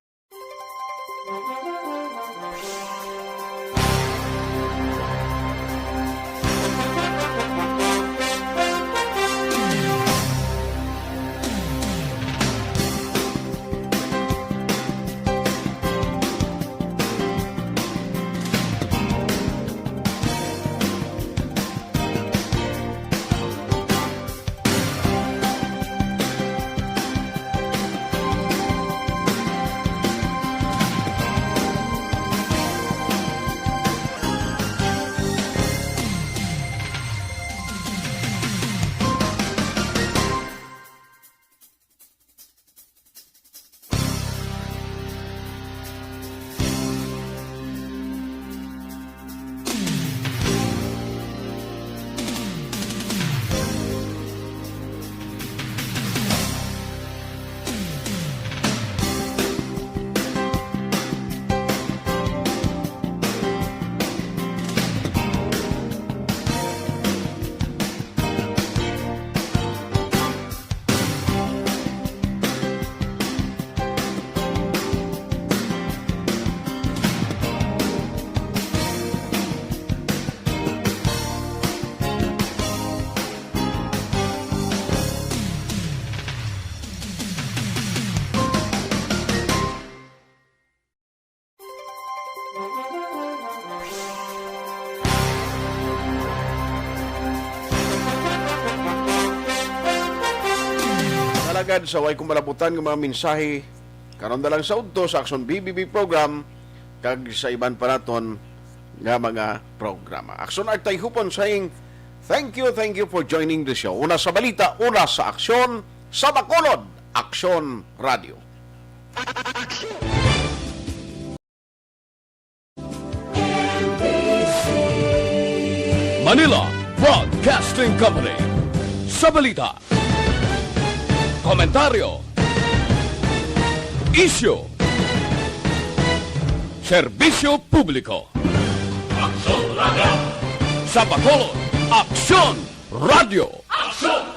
Alagad sa way kumalabutan nga mga mensahe, karon na lang sa udto sa Action B B B program kag sa iban pa naton nga mga programa. Action Art Tayhupon saying, "Thank you, thank you for joining the show." Una sa balita, una sa aksyon, sa Bacolod, Aksyon Radio. Manila Broadcasting Company. Sa balita, komentaryo, isyu, serbisyo publiko. Aksyon Radio. Sa Bacolod, Aksyon Radio. Aksyon